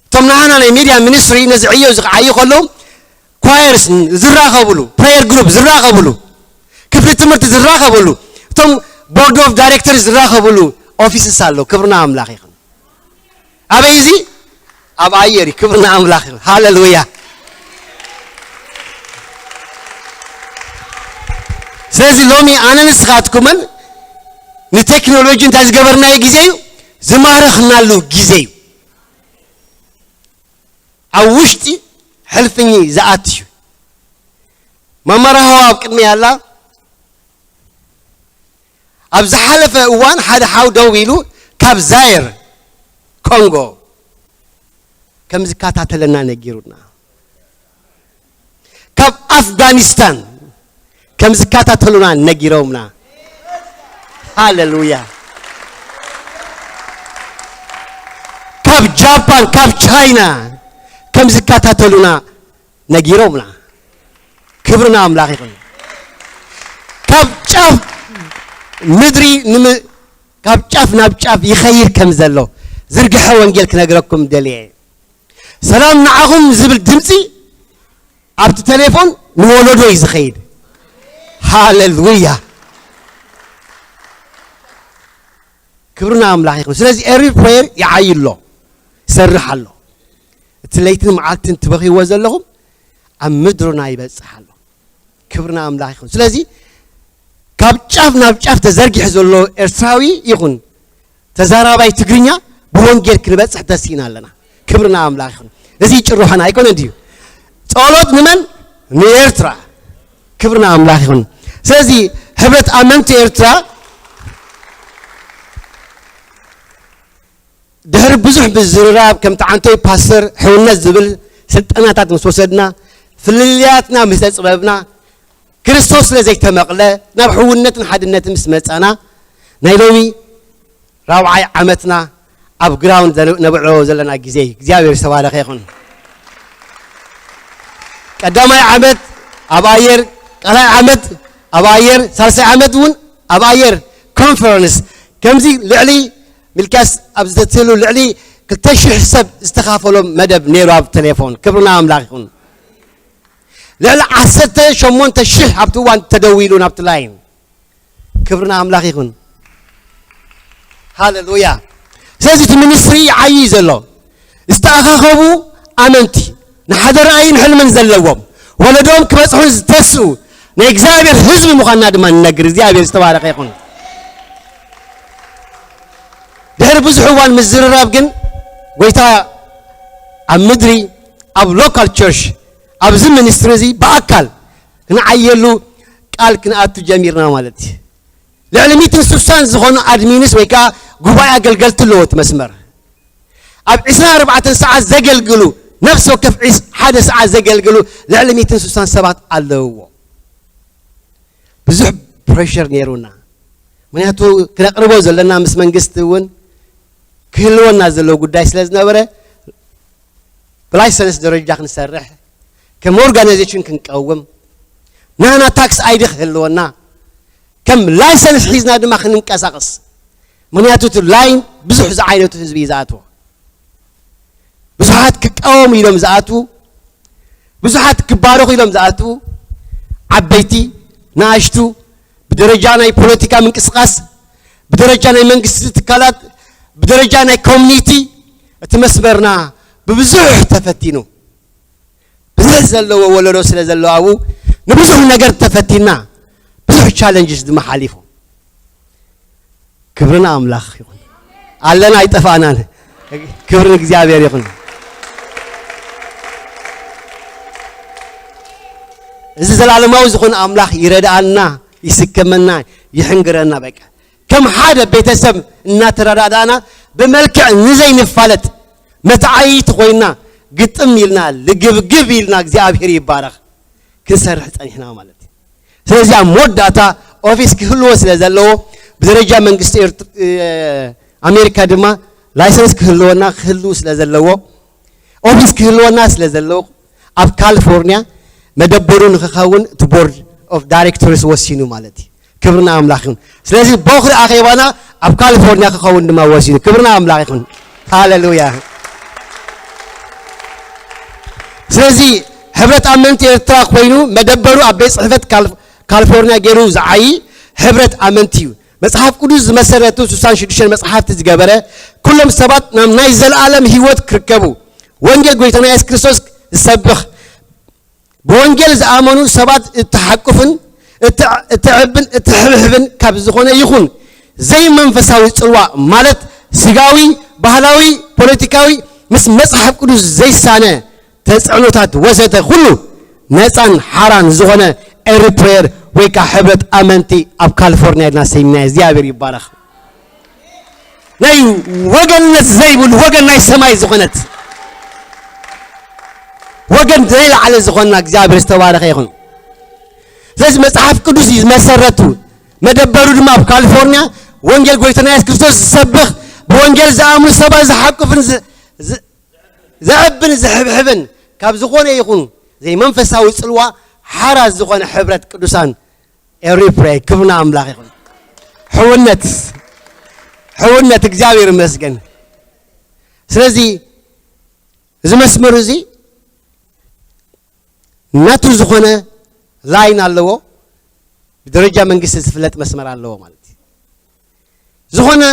እቶም ናህና ናይ ሚድያ ሚኒስትሪ ነዚ ዕዮ እዚ ክዓዩ ከለዉ ኳየርስ ዝራኸብሉ፣ ፕሬየር ግሩፕ ዝራኸብሉ፣ ክፍሊ ትምህርቲ ዝራኸብሉ፣ እቶም ቦርድ ኦፍ ዳይሬክተርስ ዝራኸብሉ ኦፊስስ ኣሎ። ክብርና ኣምላኽ ይኹን። ኣበይ እዚ? ኣብ ኣየር እዩ። ክብርና ኣምላኽ ይኹን። ሃሌሉያ። ስለዚ ሎሚ ኣነ ንስኻትኩምን ንቴክኖሎጂ እንታይ ዝገበርናዮ ግዜ እዩ? ዝማረኽናሉ ግዜ እዩ። ኣብ ውሽጢ ሕልፍኝ ዝኣቱ እዩ። ማማ ራህዋ ኣብ ቅድሚ ኣላ። ኣብ ዝሓለፈ እዋን ሓደ ሓው ደው ኢሉ ካብ ዛየር ኮንጎ ከም ዝከታተለና ነጊሩና። ካብ ኣፍጋኒስታን ከም ዝከታተሉና ነጊሮምና። ሃሌሉያ። ካብ ጃፓን፣ ካብ ቻይና ከም ዝከታተሉና ነጊሮምና። ክብሪ ንኣምላኽ ይኹን። ካብ ጫፍ ምድሪ ንም-፣ ካብ ጫፍ ናብ ጫፍ ይኸይድ ከም ዘሎ ዝርግሐ ወንጌል ክነግረኩም ደልየ። ሰላም ንዓኹም ዝብል ድምፂ ኣብቲ ቴሌፎን ንወለዶ እዩ ዝኸይድ። ሃሌሉያ። ክብሪ ንኣምላኽ ይኹን። ስለዚ ኤሪ ፕሬየር ይዓዪ ኣሎ፣ ይሰርሕ ኣሎ። እቲ ለይትን መዓልትን ትበኽይዎ ዘለኹም ኣብ ምድርና ይበጽሕ ኣሎ። ክብሪ ንኣምላኽ ይኹን። ስለዚ ካብ ጫፍ ናብ ጫፍ ተዘርጊሑ ዘሎ ኤርትራዊ ይኹን ተዛራባይ ትግርኛ ብወንጌል ክንበጽሕ ተሲእና ኣለና። ክብሪ ንኣምላኽ ይኹን። እዚ ጭርሖና ኣይኮነን ድዩ? ጸሎት ንመን? ንኤርትራ። ክብሪ ንኣምላኽ ይኹን። ስለዚ ሕብረት ኣመንቲ ኤርትራ ድሕሪ ብዙሕ ምዝርራብ፣ ከምቲ ዓንቶይ ፓስተር ሕውነት ዝብል ስልጠናታት ምስ ወሰድና፣ ፍልልያትና ምስ ተጽበብና፣ ክርስቶስ ስለ ዘይተመቕለ፣ ናብ ሕውነትን ሓድነትን ምስ መጻና፣ ናይ ሎሚ ራብዓይ ዓመትና ኣብ ግራውንድ ነብዕሎ ዘለና ግዜ እግዚኣብሔር ዝተባረኸ ይኹን። ቀዳማይ ዓመት ኣብ ኣየር፣ ካልኣይ ዓመት ኣብ ኣየር፣ ሳልሳይ ዓመት እውን ኣብ ኣየር። ኮንፈረንስ ከምዚ ልዕሊ ሚልክያስ ኣብ ዝተትህሉ ልዕሊ ክልተ ሽሕ ሰብ ዝተኻፈሎም መደብ ነይሩ ኣብ ቴሌፎን። ክብርና ኣምላኽ ይኹን። ልዕሊ ዓሰርተ ሸሞንተ ሽሕ ኣብቲ እዋን ተደዊሉ ናብቲ ላይን። ክብርና ኣምላኽ ይኹን። ሃሌሉያ። ስለዚ እቲ ሚኒስትሪ ይዓዪ ዘሎ ዝተኣኻኸቡ ኣመንቲ ንሓደ ራእይን ሕልምን ዘለዎም ወለዶም ክበጽሑን ዝተስኡ ናይ እግዚኣብሔር ህዝቢ ምዃንና ድማ ንነግር። እግዚኣብሔር ዝተባረኸ ይኹን። ድሕሪ ብዙሕ እዋን ምዝርራብ ግን ጎይታ ኣብ ምድሪ ኣብ ሎካል ቸርች ኣብዚ ሚኒስትሪ እዚ ብኣካል ክንዓየሉ ቃል ክንኣቱ ጀሚርና ማለት እዩ። ልዕሊ ሚእትን ስሳን ዝኾኑ ኣድሚንስ ወይ ከዓ ጉባኤ ኣገልገልቲ ኣለዎ እቲ መስመር። ኣብ ዕስራን ኣርባዕተን ሰዓት ዘገልግሉ ነፍሲ ወከፍ ዒስ- ሓደ ሰዓት ዘገልግሉ ልዕሊ ሚእትን ስሳን ሰባት ኣለውዎ። ብዙሕ ፕሬሸር ነይሩና። ምክንያቱ ክነቕርቦ ዘለና ምስ መንግስቲ እውን ክህልወና ዘለዎ ጉዳይ ስለ ዝነበረ ብላይሰንስ ደረጃ ክንሰርሕ ከም ኦርጋናይዜሽን ክንቀውም ናና ታክስ ኣይዲ ክህልወና ከም ላይሰንስ ሒዝና ድማ ክንንቀሳቐስ። ምክንያቱ እቲ ላይን ብዙሕ ዝዓይነቱ ህዝቢ እዩ ዝኣትዎ። ብዙሓት ክቃወሙ ኢሎም ዝኣትዉ፣ ብዙሓት ክባረኹ ኢሎም ዝኣትዉ፣ ዓበይቲ፣ ንኣሽቱ፣ ብደረጃ ናይ ፖለቲካ ምንቅስቃስ፣ ብደረጃ ናይ መንግስቲ ትካላት፣ ብደረጃ ናይ ኮሚኒቲ እቲ መስመርና ብብዙሕ ተፈቲኑ። ብዙሕ ዘለዎ ወለዶ ስለ ዘሎ ኣብኡ ንብዙሕ ነገር ተፈቲና፣ ብዙሕ ቻለንጅስ ድማ ሓሊፉ። ክብርና ኣምላኽ ይኹን። ኣለና ኣይጠፋእናን። ክብሪ ንእግዚኣብሔር ይኹን። እዚ ዘላለማዊ ዝኾነ ኣምላኽ ይረድኣና፣ ይስከመና፣ ይሕንግረና። በቃ ከም ሓደ ቤተሰብ እናተረዳዳእና ብመልክዕ ንዘይንፋለጥ መተዓይይቲ ኮይና ግጥም ኢልና ልግብግብ ኢልና እግዚኣብሔር ይባረኽ ክንሰርሕ ጸኒሕና ማለት እዩ። ስለዚ ኣብ መወዳእታ ኦፊስ ክህልዎ ስለ ዘለዎ ብደረጃ መንግስቲ ኤርት- እ፣ ኣሜሪካ ድማ ላይሰንስ ክህልወና ክህልው ስለ ዘለዎ ኦፊስ ክህልወና ስለ ዘለዎ ኣብ ካሊፎርኒያ መደበሩ ንክኸውን እቲ ቦርድ ኦፍ ዳይሬክተርስ ወሲኑ ማለት እዩ። ክብርና ኣምላኽ ይኹን። ስለዚ ቦኽሪ ኣኼባና ኣብ ካሊፎርኒያ ክኸውን ድማ ወሲኑ። ክብርና ኣምላኽ ይኹን። ሃሌሉያ። ስለዚ ሕብረት ኣመንቲ ኤርትራ ኮይኑ መደበሩ ኣብ ቤት ጽሕፈት ካል- ካሊፎርኒያ ገይሩ ዝዓዪ ሕብረት ኣመንቲ እዩ። መጽሓፍ ቅዱስ ዝመሰረቱ ስሳን ሽዱሽተ መጽሓፍቲ ዝገበረ ኩሎም ሰባት ናብ ናይ ዘለኣለም ህይወት ክርከቡ ወንጌል ጎይታና የሱስ ክርስቶስ ዝሰብኽ ብወንጌል ዝኣመኑ ሰባት እትሓቁፍን እትዕ- እትዕብን እትሕብሕብን ካብ ዝኾነ ይኹን ዘይመንፈሳዊ ጽልዋ ማለት ስጋዊ፣ ባህላዊ፣ ፖለቲካዊ ምስ መጽሓፍ ቅዱስ ዘይሳነ ተጽዕኖታት ወዘተ ኩሉ ነፃን ሓራን ዝኾነ ኤሪፕሬየር ወይ ከዓ ሕብረት ኣመንቲ ኣብ ካሊፎርኒያ ኢልና ሰይምና እግዚኣብሔር ይባረኽ። ናይ ወገንነት ዘይብሉ ወገን ናይ ሰማይ ዝኾነት ወገን ዘይለዓለ ዝኾንና እግዚኣብሔር ዝተባረኸ ይኹን። ስለዚ መጽሓፍ ቅዱስ እዩ ዝመሰረቱ መደበሩ ድማ ኣብ ካሊፎርኒያ ወንጌል ጎይታና የሱስ ክርስቶስ ዝሰብኽ ብወንጌል ዝኣምኑ ሰባት ዝሓቁፍን ዝ- ዝ- ዘዕብን ዝሕብሕብን ካብ ዝኾነ ይኹን ዘይመንፈሳዊ ጽልዋ ሓራ ዝኾነ ሕብረት ቅዱሳን ኤሪፕሬ ክብርና ኣምላኽ ይኹን። ሕውነት ሕውነት እግዚኣብሔር ይመስገን። ስለዚ እዚ መስመር እዚ ናቱ ዝኾነ ላይን ኣለዎ። ብደረጃ መንግስቲ ዝፍለጥ መስመር ኣለዎ ማለት እዩ። ዝኾነ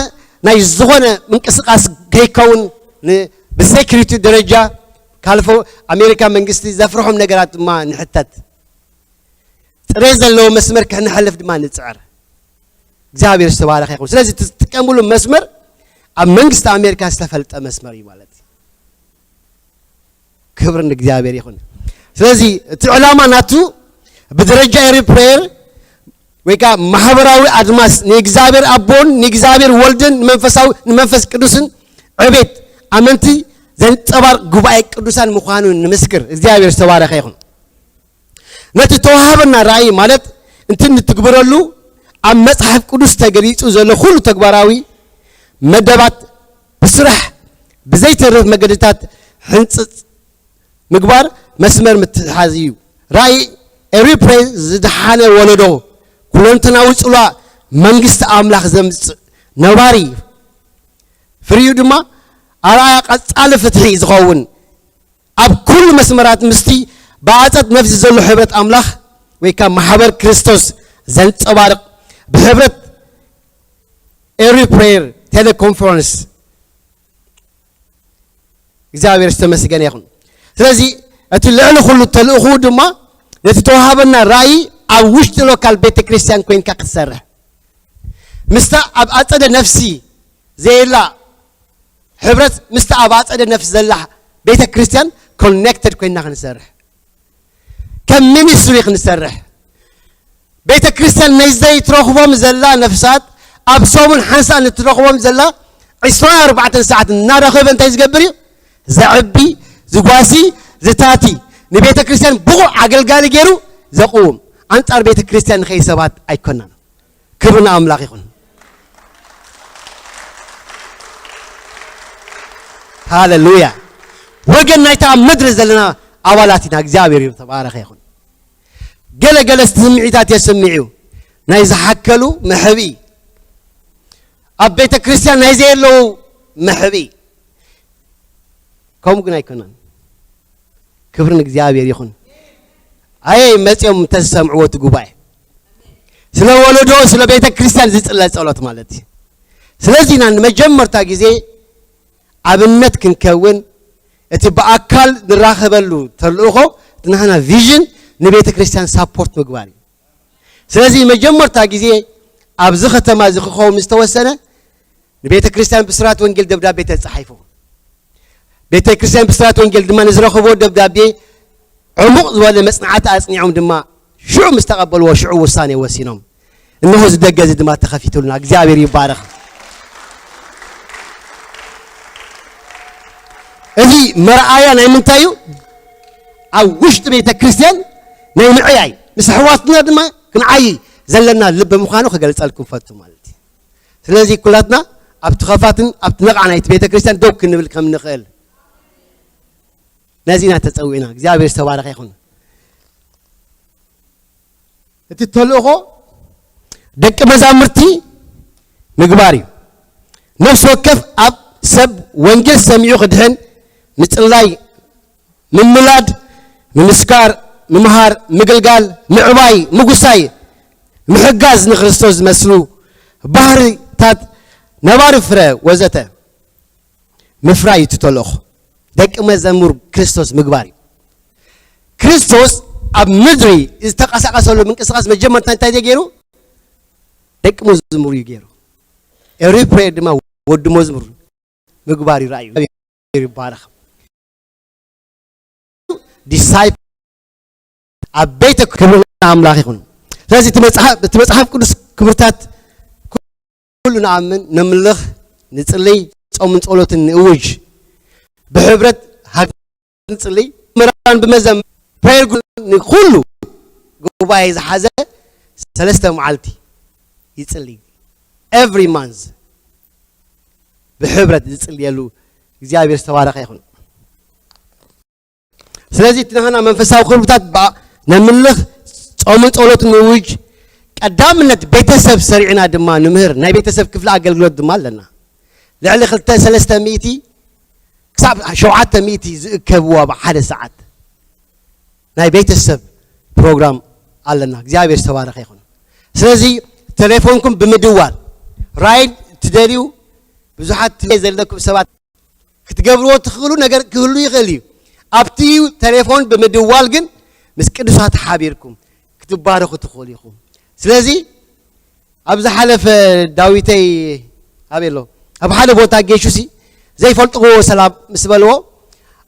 ናይ ዝኾነ ምንቅስቃስ ከይከውን ን- ብሴኩሪቲ ደረጃ ካልፎ ኣሜሪካ መንግስቲ ዘፍርሖም ነገራት ድማ ንሕተት። ጥሬ ዘለዎ መስመር ክነሕልፍ ድማ ንፅዕር። እግዚኣብሔር ዝተባረኸ ይኹን። ስለዚ ትጥቀምሉ መስመር ኣብ መንግስቲ ኣሜሪካ ዝተፈልጠ መስመር እዩ ማለት እዩ። ክብሪ ንእግዚኣብሔር ይኹን። ስለዚ እቲ ዕላማ ናቱ ብደረጃ ኤሪፕሬየር ወይ ከዓ ማሕበራዊ ኣድማስ ንእግዚኣብሔር ኣቦን ንእግዚኣብሔር ወልድን ንመንፈሳዊ ንመንፈስ ቅዱስን ዕቤት ኣመንቲ ዘንጸባርቕ ጉባኤ ቅዱሳን ምዃኑ ንምስክር። እግዚኣብሔር ዝተባረኸ ይኹን። ነቲ ተዋሃበና ራእይ ማለት እንትን ንትግብረሉ ኣብ መጽሓፍ ቅዱስ ተገሊጹ ዘሎ ኩሉ ተግባራዊ መደባት ብስራሕ ብዘይተርፍ መገድታት ሕንፅፅ ምግባር መስመር ምትሓዝ እዩ። ራእይ ኤሪፕሬ ዝደሓነ ወለዶ፣ ኩለንተናዊ ጽልዋ መንግስቲ ኣምላኽ ዘምጽእ ነባሪ ፍርዩ ድማ ኣርኣያ ቀጻሊ ፍትሒ ዝኸውን፣ ኣብ ኩሉ መስመራት ምስቲ ብኣጸድ ነፍሲ ዘሎ ሕብረት ኣምላኽ ወይ ካብ ማሕበር ክርስቶስ ዘንጸባርቕ፣ ብሕብረት ኤሪ ፕሬየር ቴሌኮንፈረንስ እግዚኣብሔር ዝተመስገነ ይኹን። ስለዚ እቲ ልዕሊ ኩሉ ተልእኹ ድማ ነቲ ተዋሃበና ራእይ ኣብ ውሽጢ ሎካል ቤተ ክርስቲያን ኮይንካ ክትሰርሕ፣ ምስታ ኣብ ኣጸደ ነፍሲ ዘየላ ሕብረት፣ ምስታ ኣብ ኣጸደ ነፍሲ ዘላ ቤተ ክርስቲያን ኮኔክትድ ኮይንና ክንሰርሕ፣ ከም ሚኒስትሪ ክንሰርሕ፣ ቤተ ክርስቲያን ነዘይ ትረኽቦም ዘላ ነፍሳት፣ ኣብ ሰሙን ሓንሳእ ንትረኽቦም ዘላ ዕስራን ኣርባዕተን ሰዓት እናረኸበ እንታይ ዝገብር እዩ? ዘዕቢ፣ ዝጓሲ፣ ዝታቲ፣ ንቤተ ክርስቲያን ብቑዕ ኣገልጋሊ ገይሩ ዘቕውም። ኣንጻር ቤተ ክርስቲያን ንኸይ ሰባት ኣይኮናን። ክብሪ ንኣምላኽ ይኹን። ሃሌሉያ። ወገን ናይታ ኣብ ምድሪ ዘለና ኣባላት ኢና። እግዚኣብሔር እዩ ተባረኸ ይኹን። ገለ ገለ ስምዒታት የስምዕ እዩ። ናይ ዝሓከሉ መሕብኢ፣ ኣብ ቤተ ክርስቲያን ናይ ዘየለዉ መሕብኢ። ከምኡ ግን ኣይኮነን። ክብሪ ንእግዚኣብሔር ይኹን። ኣየ መጺኦም እንተዝሰምዕዎ እቲ ጉባኤ፣ ስለ ወለዶ፣ ስለ ቤተ ክርስቲያን ዝጽለ ጸሎት ማለት እዩ። ስለዚ ኢና ንመጀመርታ ግዜ ኣብነት ክንከውን፣ እቲ ብኣካል ንራኸበሉ ተልእኾ፣ እቲ ናህና ቪዥን ንቤተ ክርስቲያን ሳፖርት ምግባር እዩ። ስለዚ መጀመርታ ግዜ ኣብዚ ከተማ እዚ ክኸውን ዝተወሰነ፣ ንቤተ ክርስቲያን ብስራት ወንጌል ደብዳቤ ተጻሒፉ። ቤተ ክርስቲያን ብስራት ወንጌል ድማ ንዝረኸብዎ ደብዳቤ ዕሙቕ ዝበለ መጽናዕቲ ኣጽኒዖም ድማ ሽዑ ምስ ተቐበልዎ ሽዑ ውሳኔ ወሲኖም። እንሆ እዚ ደገ እዚ ድማ ተኸፊቱልና። እግዚኣብሔር ይባረኽ። እዚ መርኣያ ናይ ምንታይ እዩ? ኣብ ውሽጢ ቤተ ክርስቲያን ናይ ምዕያይ፣ ምስ ኣሕዋትና ድማ ክንዓይ ዘለና ልቢ ምዃኑ ክገልጸልኩም ፈቱ ማለት እዩ። ስለዚ ኩላትና ኣብቲ ኸፋትን ኣብቲ ነቓዕ ናይቲ ቤተ ክርስቲያን ደው ክንብል ከም ንኽእል ነዚ ኢና ተጸዊዕና። እግዚኣብሔር ዝተባረኸ ይኹን። እቲ ተልእኾ ደቂ መዛሙርቲ ምግባር እዩ። ነፍሲ ወከፍ ኣብ ሰብ ወንጌል ሰሚዑ ክድሕን፣ ምጽላይ፣ ምምላድ፣ ምምስካር፣ ምምሃር፣ ምግልጋል፣ ምዕባይ፣ ምጉሳይ፣ ምሕጋዝ፣ ንክርስቶስ ዝመስሉ ባህርታት፣ ነባሪ ፍረ ወዘተ ምፍራይ እዩ እቲ ተልእኾ። ደቂ መዘሙር ክርስቶስ ምግባር እዩ። ክርስቶስ ኣብ ምድሪ ዝተቐሳቐሰሉ ምንቅስቓስ መጀመርታ እንታይ ገይሩ? ደቂ መዝሙር እዩ ገይሩ። ኤሪ ፕሬየር ድማ ወዲ መዝሙር ምግባር ይረኣዩ። ይባረኽ። ዲሳይፕል ኣብ ቤተ ክብሪ ኣምላኽ ይኹን። ስለዚ እቲ መጽሓፍ፣ እቲ መጽሓፍ ቅዱስ ክብርታት ኩሉ ንኣምን፣ ነምልኽ፣ ንጽልይ፣ ጾምን ጸሎትን ንእውጅ፣ ብሕብረት ሃገር ንጽልይ፣ ምራን ብመዘም ፕሬየር ግሩፕ ንኹሉ ጉባኤ ዝሓዘ ሰለስተ መዓልቲ ይጽልይ። ኤቭሪ ማንዝ ብሕብረት ዝጽልየሉ እግዚኣብሔር ዝተባረኸ ይኹን። ስለዚ እቲ ናህና መንፈሳዊ ክብርታት በ-፣ ነምልኽ፣ ጾምን ጸሎትን ንውጅ፣ ቀዳምነት ቤተሰብ ሰሪዕና ድማ ንምህር። ናይ ቤተሰብ ክፍሊ ኣገልግሎት ድማ ኣለና። ልዕሊ ክልተ ሰለስተ ሚእቲ ክሳብ ሸውዓተ ሚእቲ ዝእከብዎ ኣብ ሓደ ሰዓት ናይ ቤተሰብ ፕሮግራም ኣለና። እግዚኣብሔር ዝተባረኸ ይኹን። ስለዚ ቴሌፎንኩም ብምድዋል ራይድ ትደልዩ ብዙሓት ዘለኩም ሰባት ክትገብርዎ ትኽእሉ ነገር ክህሉ ይኽእል እዩ። ኣብቲ ቴሌፎን ብምድዋል ግን ምስ ቅዱሳት ሓቢርኩም ክትባረኹ ትኽእሉ ኢኹም። ስለዚ ኣብ ዝሓለፈ ዳዊተይ ኣበይ ኣሎ? ኣብ ሓደ ቦታ ጌሹሲ ዘይፈልጥዎ ሰላም ምስ በልዎ፣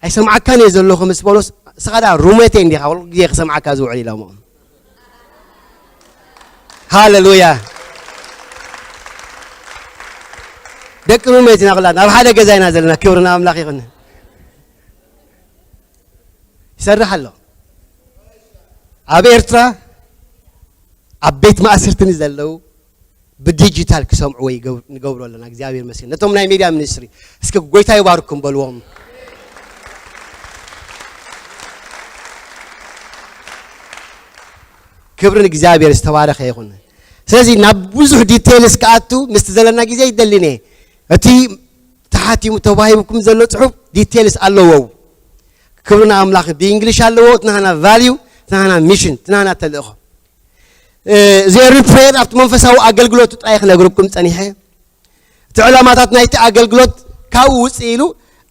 "ኣይሰምዓካን እየ ዘለኹ" ምስ በሎ፣ "ንስኻ ደኣ ሩሜተይ እንዲኻ፣ ኩሉ ግዜ ክሰምዓካ ዝውዕል" ኢሎሞ። ሃሌሉያ። ደቂ ሩሜት ኢና ኩላትና፣ ኣብ ሓደ ገዛ ኢና ዘለና። ክብሪ ንኣምላኽ ይኹን። ይሰርሕ ኣሎ። ኣብ ኤርትራ ኣብ ቤት ማእስርትን ዘለዉ ብዲጂታል ክሰምዕዎ ይገብ- ንገብሮ ኣለና። እግዚኣብሔር ይመስገን። ነቶም ናይ ሜድያ ሚኒስትሪ እስኪ ጎይታ ይባርኩም በልዎም። ክብሪ ንእግዚኣብሔር ዝተባረኸ ይኹን። ስለዚ ናብ ብዙሕ ዲቴይልስ ክኣቱ ምስቲ ዘለና ግዜ ይደልን እየ። እቲ ተሓቲሙ ተዋሂብኩም ዘሎ ጽሑፍ ዲቴይልስ ኣለዎ። ክብሪ ንኣምላኽ። ብእንግሊሽ ኣለዎ። እቲ ናህና ቫልዩ፣ እቲ ናህና ሚሽን፣ እቲ ናህና ተልእኾ። እዚ ኤሪ ፕሬየር ኣብቲ መንፈሳዊ ኣገልግሎቱ ጥራይ ክነግረኩም ጸኒሐ። እቲ ዕላማታት ናይቲ ኣገልግሎት ካብኡ ውፅእ ኢሉ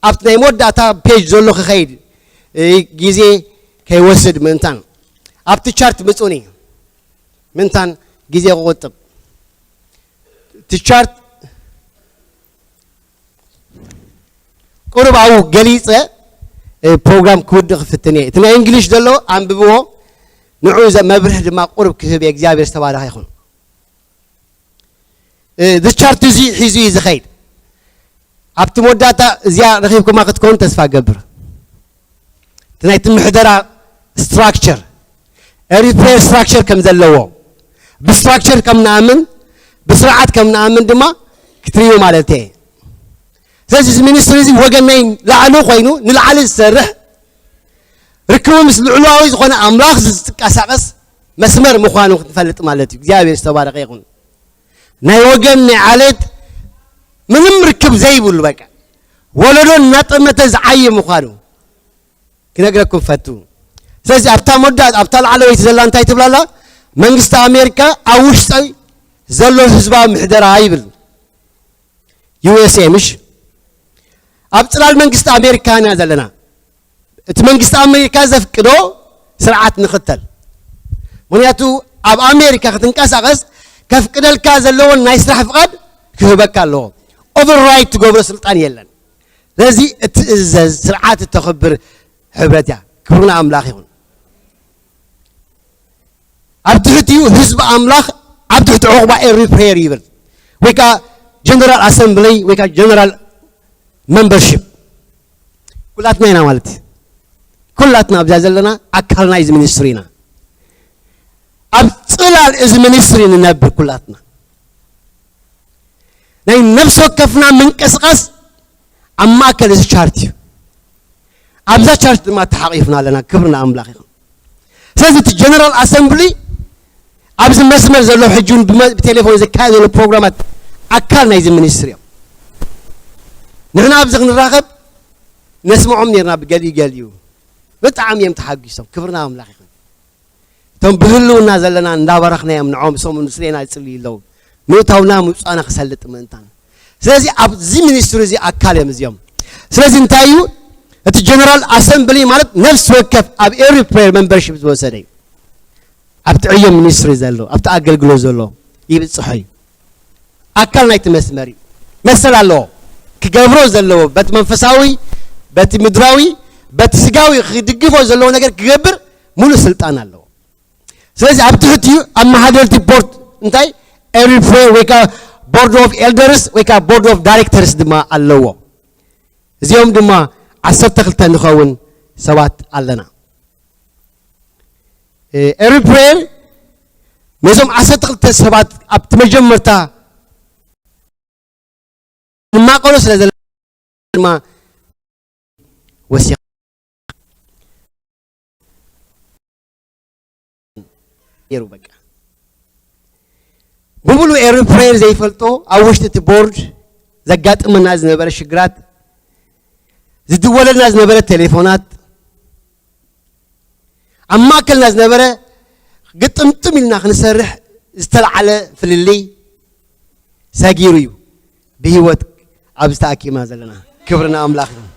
ኣብቲ ናይ መወዳእታ ፔጅ ዘሎ ክኸይድ፣ እ፣ ግዜ ከይወስድ ምእንታን ኣብቲ ቻርት ምፁኒ ምእንታን ግዜ ክቁጥብ እቲ ቻርት ቁሩብ ኣብኡ ገሊፀ፣ እ፣ ፕሮግራም ክውድእ ክፍትን እየ። እቲ ናይ እንግሊሽ ዘሎ ኣንብብዎ፣ ንዑ ዘ- መብርህ ድማ ቁሩብ ክህብ እየ። እግዚኣብሔር ዝተባረኸ ይኹን። እ፣ እዚ ቻርት እዚ ሒዙ እዩ ዝኸይድ። ኣብቲ መወዳእታ እዚኣ ረኺብኩማ ክትከውን ተስፋ እገብር። እቲ ናይቲ ምሕደራ ስትራክቸር፣ ኤሪ ፕሬየር ስትራክቸር ከም ዘለዎ፣ ብስትራክቸር ከም ንኣምን፣ ብስርዓት ከም ንኣምን ድማ ክትርእዩ ማለት እየ። ስለዚ እዚ ሚኒስትሪ እዚ ወገነይ ላዕሊ ኮይኑ ንላዕሊ ዝሰርሕ ርክቡ ምስ ልዕላዊ ዝኾነ ኣምላኽ ዝንቀሳቐስ መስመር ምዃኑ ክንፈልጥ ማለት እዩ። እግዚኣብሔር ዝተባረኸ ይኹን። ናይ ወገን ናይ ዓሌት ምንም ርክብ ዘይብሉ በቃ ወለዶ እናጠመተ ዝዓየ ምዃኑ ክነግረኩም ፈቱ። ስለዚ ኣብታ መወዳእታ ኣብታ ላዕለወይቲ ዘላ እንታይ ትብላላ? መንግስቲ ኣሜሪካ ኣብ ውሽጠይ ዘሎ ህዝባዊ ምሕደራ ይብል። ዩ ኤስ ኤ ምሽ ኣብ ጽላል መንግስቲ ኣሜሪካ ኢና ዘለና። እቲ መንግስቲ ኣሜሪካ ዘፍቅዶ ስርዓት ንኽተል። ምኽንያቱ ኣብ ኣሜሪካ ክትንቀሳቐስ ከፍቅደልካ ዘለዎን ናይ ስራሕ ፍቓድ ክህበካ ኣለዎ። ኦቨርራይድ ትገብሮ ስልጣን የለን። ስለዚ እትእዘዝ ስርዓት እተኽብር ሕብረት እያ። ክብርና ኣምላኽ ይኹን። ኣብ ትሕቲኡ ህዝቢ ኣምላኽ ኣብ ትሕቲ ዕቑባ ኤሪ ፕሬየር ይብል ወይ ከዓ ጀነራል ኣሰምብሊ ወይ ከዓ ጀነራል መንበርሽፕ ኩላትና ኢና ማለት እዩ። ኩላትና ኣብዛ ዘለና ኣካል ናይዚ ሚኒስትሪ ኢና። ኣብ ጽላል እዚ ሚኒስትሪ ንነብር ኩላትና ናይ ነፍሲ ወከፍና ምንቅስቃስ ኣብ ማእከል እዚ ቻርት እዩ። ኣብዛ ቻርት ድማ ተሓቂፍና ኣለና። ክብሪ ንኣምላኽ ይኹን። ስለዚ እቲ ጀነራል ኣሰምብሊ ኣብዚ መስመር ዘሎ ሕጂ እውን ብመ- ብቴሌፎን ዘካየድ ዘሎ ፕሮግራማት ኣካል ናይዚ ሚኒስትሪ እዮም። ንሕና ኣብዚ ክንራኸብ ነስምዖም ነርና ብገሊኡ ገሊኡ ብጣዕሚ እዮም ተሓጒሶም። ክብሪ ንኣምላኽ ይኹን። እቶም ብህልውና ዘለና እንዳባረኽናዮም ንዖም ሰሙን ምስሌና ይጽልዩ ኣለዉ። ምእታውና ምውፃእና ክሰልጥ ምእንታን። ስለዚ ኣብዚ ሚኒስትሪ እዚ ኣካል እዮም እዚኦም። ስለዚ እንታይ እዩ እቲ ጀነራል ኣሰምብሊ ማለት ነፍሲ ወከፍ ኣብ ኤሪ ፕሬየር መንበርሽፕ ዝወሰደ እዩ። ኣብቲ ዕዮ ሚኒስትሪ ዘሎ ኣብቲ ኣገልግሎት ዘሎ ይብፅሖ እዩ። ኣካል ናይቲ መስመር እዩ። መሰል ኣለዎ ክገብሮ ዘለዎ በቲ መንፈሳዊ በቲ ምድራዊ በቲ ስጋዊ ክድግፎ ዘለዎ ነገር ክገብር ሙሉእ ስልጣን ኣለዎ። ስለዚ ኣብ ትሕቲኡ ኣመሓደርቲ ቦርድ እንታይ ኤሪ ፕሬየር ወይ ከዓ ቦርድ ኦፍ ኤልደርስ ወይ ከዓ ቦርድ ኦፍ ዳይሬክተርስ ድማ ኣለዎ። እዚኦም ድማ ዓሰርተ ክልተ ንኸውን ሰባት ኣለና። ኤሪ ፕሬየር ነዞም ዓሰርተ ክልተ ሰባት ኣብቲ መጀመርታ ንማቀሎ ስለ ዘለና ድማ ወሲኻ ነይሩ። በቃ ብሙሉ ኤሪ ፕሬየር ዘይፈልጦ ኣብ ውሽጢ እቲ ቦርድ ዘጋጥመና ዝነበረ ሽግራት ዝድወለልና ዝነበረ ቴሌፎናት ኣብ ማእከልና ዝነበረ ግጥምጥም ኢልና ክንሰርሕ ዝተለዓለ ፍልልይ ሰጊሩ እዩ ብህይወት ኣብዚ ተኣኪብና ዘለና። ክብሪ ንኣምላኽ ይኹን።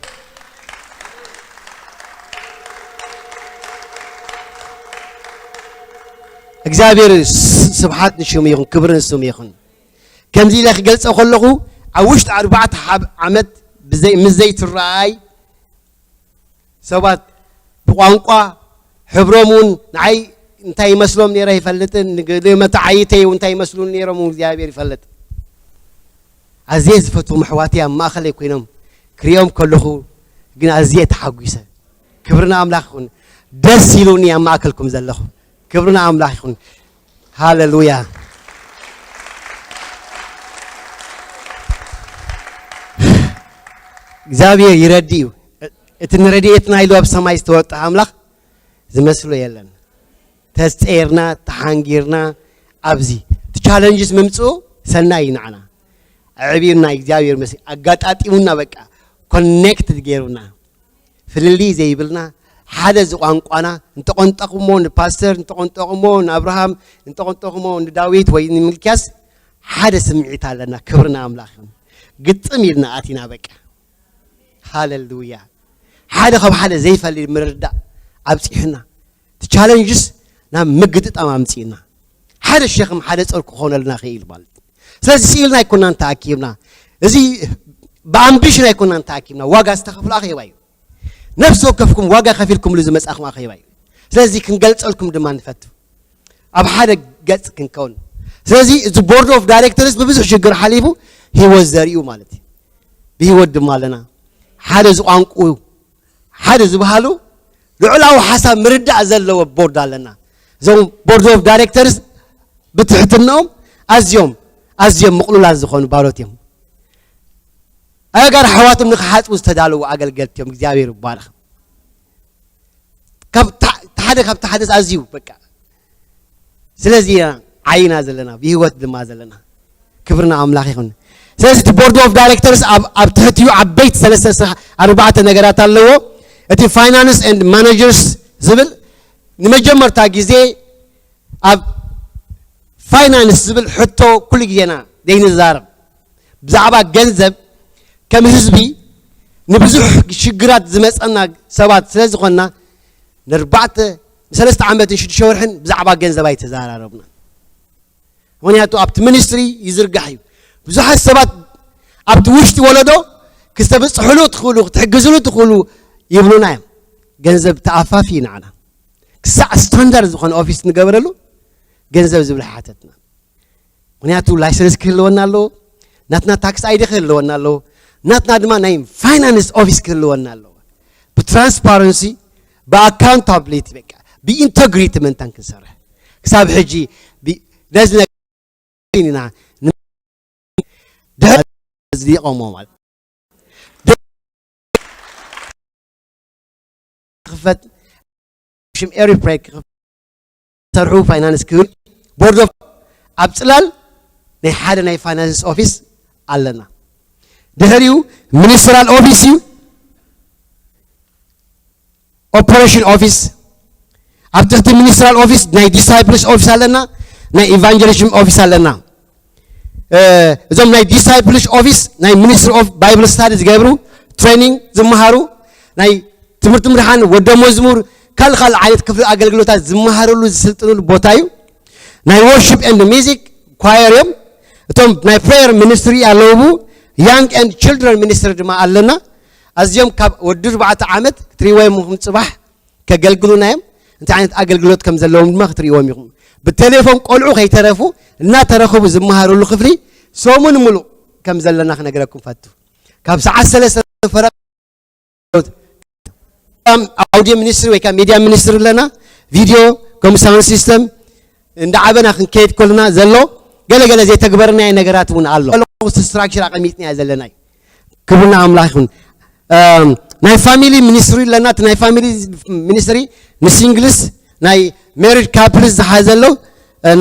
እግዚኣብሔር ስ- ስብሓት ንሽሙ ይኹን፣ ክብሪ ንስሙ ይኹን። ከምዚ ኢለ ክገልጸ ከለኹ ኣብ ውሽጢ ኣርባዕተ ሓብ- ዓመት ብዘይ- ምስ ዘይትረኣይ ሰባት ብቋንቋ ሕብሮም እውን ንዓይ እንታይ ይመስሎም ነይረ ይፈልጥን ንገለ መተዓይተይ እውን እንታይ ይመስሉን ነይሮም እውን እግዚኣብሔር ይፈልጥ። ኣዝየ ዝፈትዎም ኣሕዋተይ ኣብ ማእኸለይ ኮይኖም ክሪኦም ከለኹ ግን ኣዝየ ተሓጒሰ። ክብሪ ንኣምላኽ ይኹን። ደስ ኢሉኒ ኣብ ማእከልኩም ዘለኹ። ክብሪ ንኣምላኽ ይኹን። ሃሌሉያ። እግዚኣብሔር ይረዲ እዩ። እቲ ንረድኤትና ኢሉ ኣብ ሰማይ ዝተወጠ ኣምላኽ ዝመስሎ የለን። ተስጠየርና፣ ተሓንጊርና፣ ኣብዚ እቲ ቻለንጅስ ምምፅኡ ሰናይ እዩ ንዓና። ኣዕብዩና እግዚኣብሔር መሲ ኣጋጣጢሙና፣ በቃ ኮኔክትድ ገይሩና፣ ፍልልይ ዘይብልና፣ ሓደ ዝቋንቋና፣ እንተቆንጠኹሞ ንፓስተር፣ እንተቆንጠኹሞ ንኣብርሃም፣ እንተቆንጠኹሞ ንዳዊት ወይ ንምልክያስ ሓደ ስምዒት ኣለና። ክብርና ኣምላኽ ይኹን። ግጥም ኢልና ኣቲና በቃ። ሃሌሉያ። ሓደ ካብ ሓደ ዘይፈሊ ምርዳእ ኣብፂሑና፣ እቲ ቻለንጅስ ናብ ምግጥጣም ኣምፂእና፣ ሓደ ሸኽም ሓደ ፀር ክኾነልና ክእል ማለት እዩ። ስለዚ ስኢልና ኣይኮናን ተኣኪብና፣ እዚ ብኣምቢሽን ኣይኮናን ተኣኪብና። ዋጋ ዝተኸፍሎ ኣኼባ እዩ። ነፍሲ ወከፍኩም ዋጋ ከፊልኩምሉ ዝመፃኹም ኣኼባ እዩ። ስለዚ ክንገልፀልኩም ድማ ንፈቱ፣ ኣብ ሓደ ገፅ ክንከውን። ስለዚ እዚ ቦርድ ኦፍ ዳይሬክተርስ ብብዙሕ ሽግር ሓሊፉ ህይወት ዘርእዩ ማለት እዩ። ብህይወት ድማ ኣለና። ሓደ ዝቋንቁ፣ ሓደ ዝበሃሉ ልዑላዊ ሓሳብ ምርዳእ ዘለዎ ቦርድ ኣለና። እዞም ቦርድ ኦፍ ዳይሬክተርስ ብትሕትናኦም ኣዝዮም ኣዝዮም ምቕሉላት ዝኾኑ ባሮት እዮም። ኣጋር ኣሕዋቶም ንክሓፅቡ ዝተዳለዉ ኣገልገልቲ እዮም። እግዚኣብሔር ይባረኽ። ካብ ሓደ ካብ ሓደ ኣዝዩ በቃ ስለዚ ኢና ዓይና ዘለና ብህይወት ድማ ዘለና። ክብርና ኣምላኽ ይኹን። ስለዚ እቲ ቦርድ ኦፍ ዳይሬክተርስ ኣብ ትሕቲኡ ዓበይቲ ሰለስተ ኣርባዕተ ነገራት ኣለዎ። እቲ ፋይናንስ ኤንድ ማናጀርስ ዝብል ንመጀመርታ ግዜ ኣብ ፋይናንስ ዝብል ሕቶ ኩሉ ግዜና ዘይንዛረብ። ብዛዕባ ገንዘብ ከም ህዝቢ ንብዙሕ ሽግራት ዝመፀና ሰባት ስለ ዝኾንና ንኣርባዕተ ንሰለስተ ዓመትን ሽዱሽተ ወርሕን ብዛዕባ ገንዘብ ኣይተዘራረብና። ምክንያቱ ኣብቲ ሚኒስትሪ ይዝርጋሕ እዩ። ብዙሓት ሰባት ኣብቲ ውሽጢ ወለዶ ክስተብፅሕሉ ትኽእሉ ክትሕግዝሉ ትኽእሉ ይብሉና እዮም። ገንዘብ ተኣፋፊ ንዓና ክሳዕ ስታንዳርድ ዝኾነ ኦፊስ ንገበረሉ ገንዘብ ዝብል ሓተትና። ምክንያቱ ላይሰንስ ክህልወና ኣለዎ፣ ናትና ታክስ ኣይዲ ክህልወና ኣለዎ፣ ናትና ድማ ናይ ፋይናንስ ኦፊስ ክህልወና ኣለዎ። ብትራንስፓረንሲ ብኣካውንታብሊቲ በቃ ብኢንተግሪቲ ምእንታን ክንሰርሕ ክሳብ ሕጂ ነዚ ኢና ድሕር ኣጽዲቖሞ ማለት ክፈት ሽም ኤሪፕሬክ ክሰርሑ ፋይናንስ ክብል ቦርድ ኦፍ ኣብ ፅላል ናይ ሓደ ናይ ፋይናንስ ኦፊስ ኣለና። ድሕሪኡ ሚኒስትራል ኦፊስ እዩ። ኦፐሬሽን ኦፊስ ኣብ ትሕቲ ሚኒስትራል ኦፊስ ናይ ዲሳይፕልስ ኦፊስ ኣለና፣ ናይ ኢቫንጀሊዝም ኦፊስ ኣለና። እዞም ናይ ዲሳይፕልስ ኦፊስ ናይ ሚኒስትሪ ኦፍ ባይብል ስታዲ ዝገብሩ ትሬኒንግ ዝመሃሩ ናይ ትምህርቲ ምድሓን ወደ መዝሙር ካልእ ካልእ ዓይነት ክፍሊ ኣገልግሎታት ዝመሃረሉ ዝስልጥንሉ ቦታ እዩ። ናይ ወርሽፕ ኤንድ ሚዚክ ኳየር እዮም። እቶም ናይ ፕሬየር ሚኒስትሪ ኣለዉ። ያንግ ኤንድ ችልድረን ሚኒስትሪ ድማ ኣለና። ኣዝዮም ካብ ወዲ ኣርባዕተ ዓመት ክትሪእዎም ኢኹም ጽባሕ ከገልግሉና እዮም። እንታይ ዓይነት ኣገልግሎት ከም ዘለዎም ድማ ክትሪእዎም ኢኹም። ብቴሌፎን ቆልዑ ከይተረፉ እናተረኸቡ ዝመሃሩሉ ክፍሊ ሰሙን ሙሉእ ከም ዘለና ክነግረኩም ፈቱ። ካብ ሰዓት ሰለስተ ፈረቕ ኣውዲዮ ሚኒስትሪ ወይ ከዓ ሚድያ ሚኒስትሪ ኣለና። ቪድዮ ከምኡ ሳውንድ ሲስተም እንዳዓበና ክንከይድ ከለና ዘሎ ገለገለ ዘይተግበርናዮ ነገራት እውን ኣሎ። ስትራክቸር ኣቐሚጥና ዘለና እዩ። ክብርና ኣምላኽ ይኹን። ናይ ፋሚሊ ሚኒስትሪ ኣለና። እቲ ናይ ፋሚሊ ሚኒስትሪ ንሲንግልስ ናይ ሜሪድ ካፕልስ ዝሓዘ ኣሎ።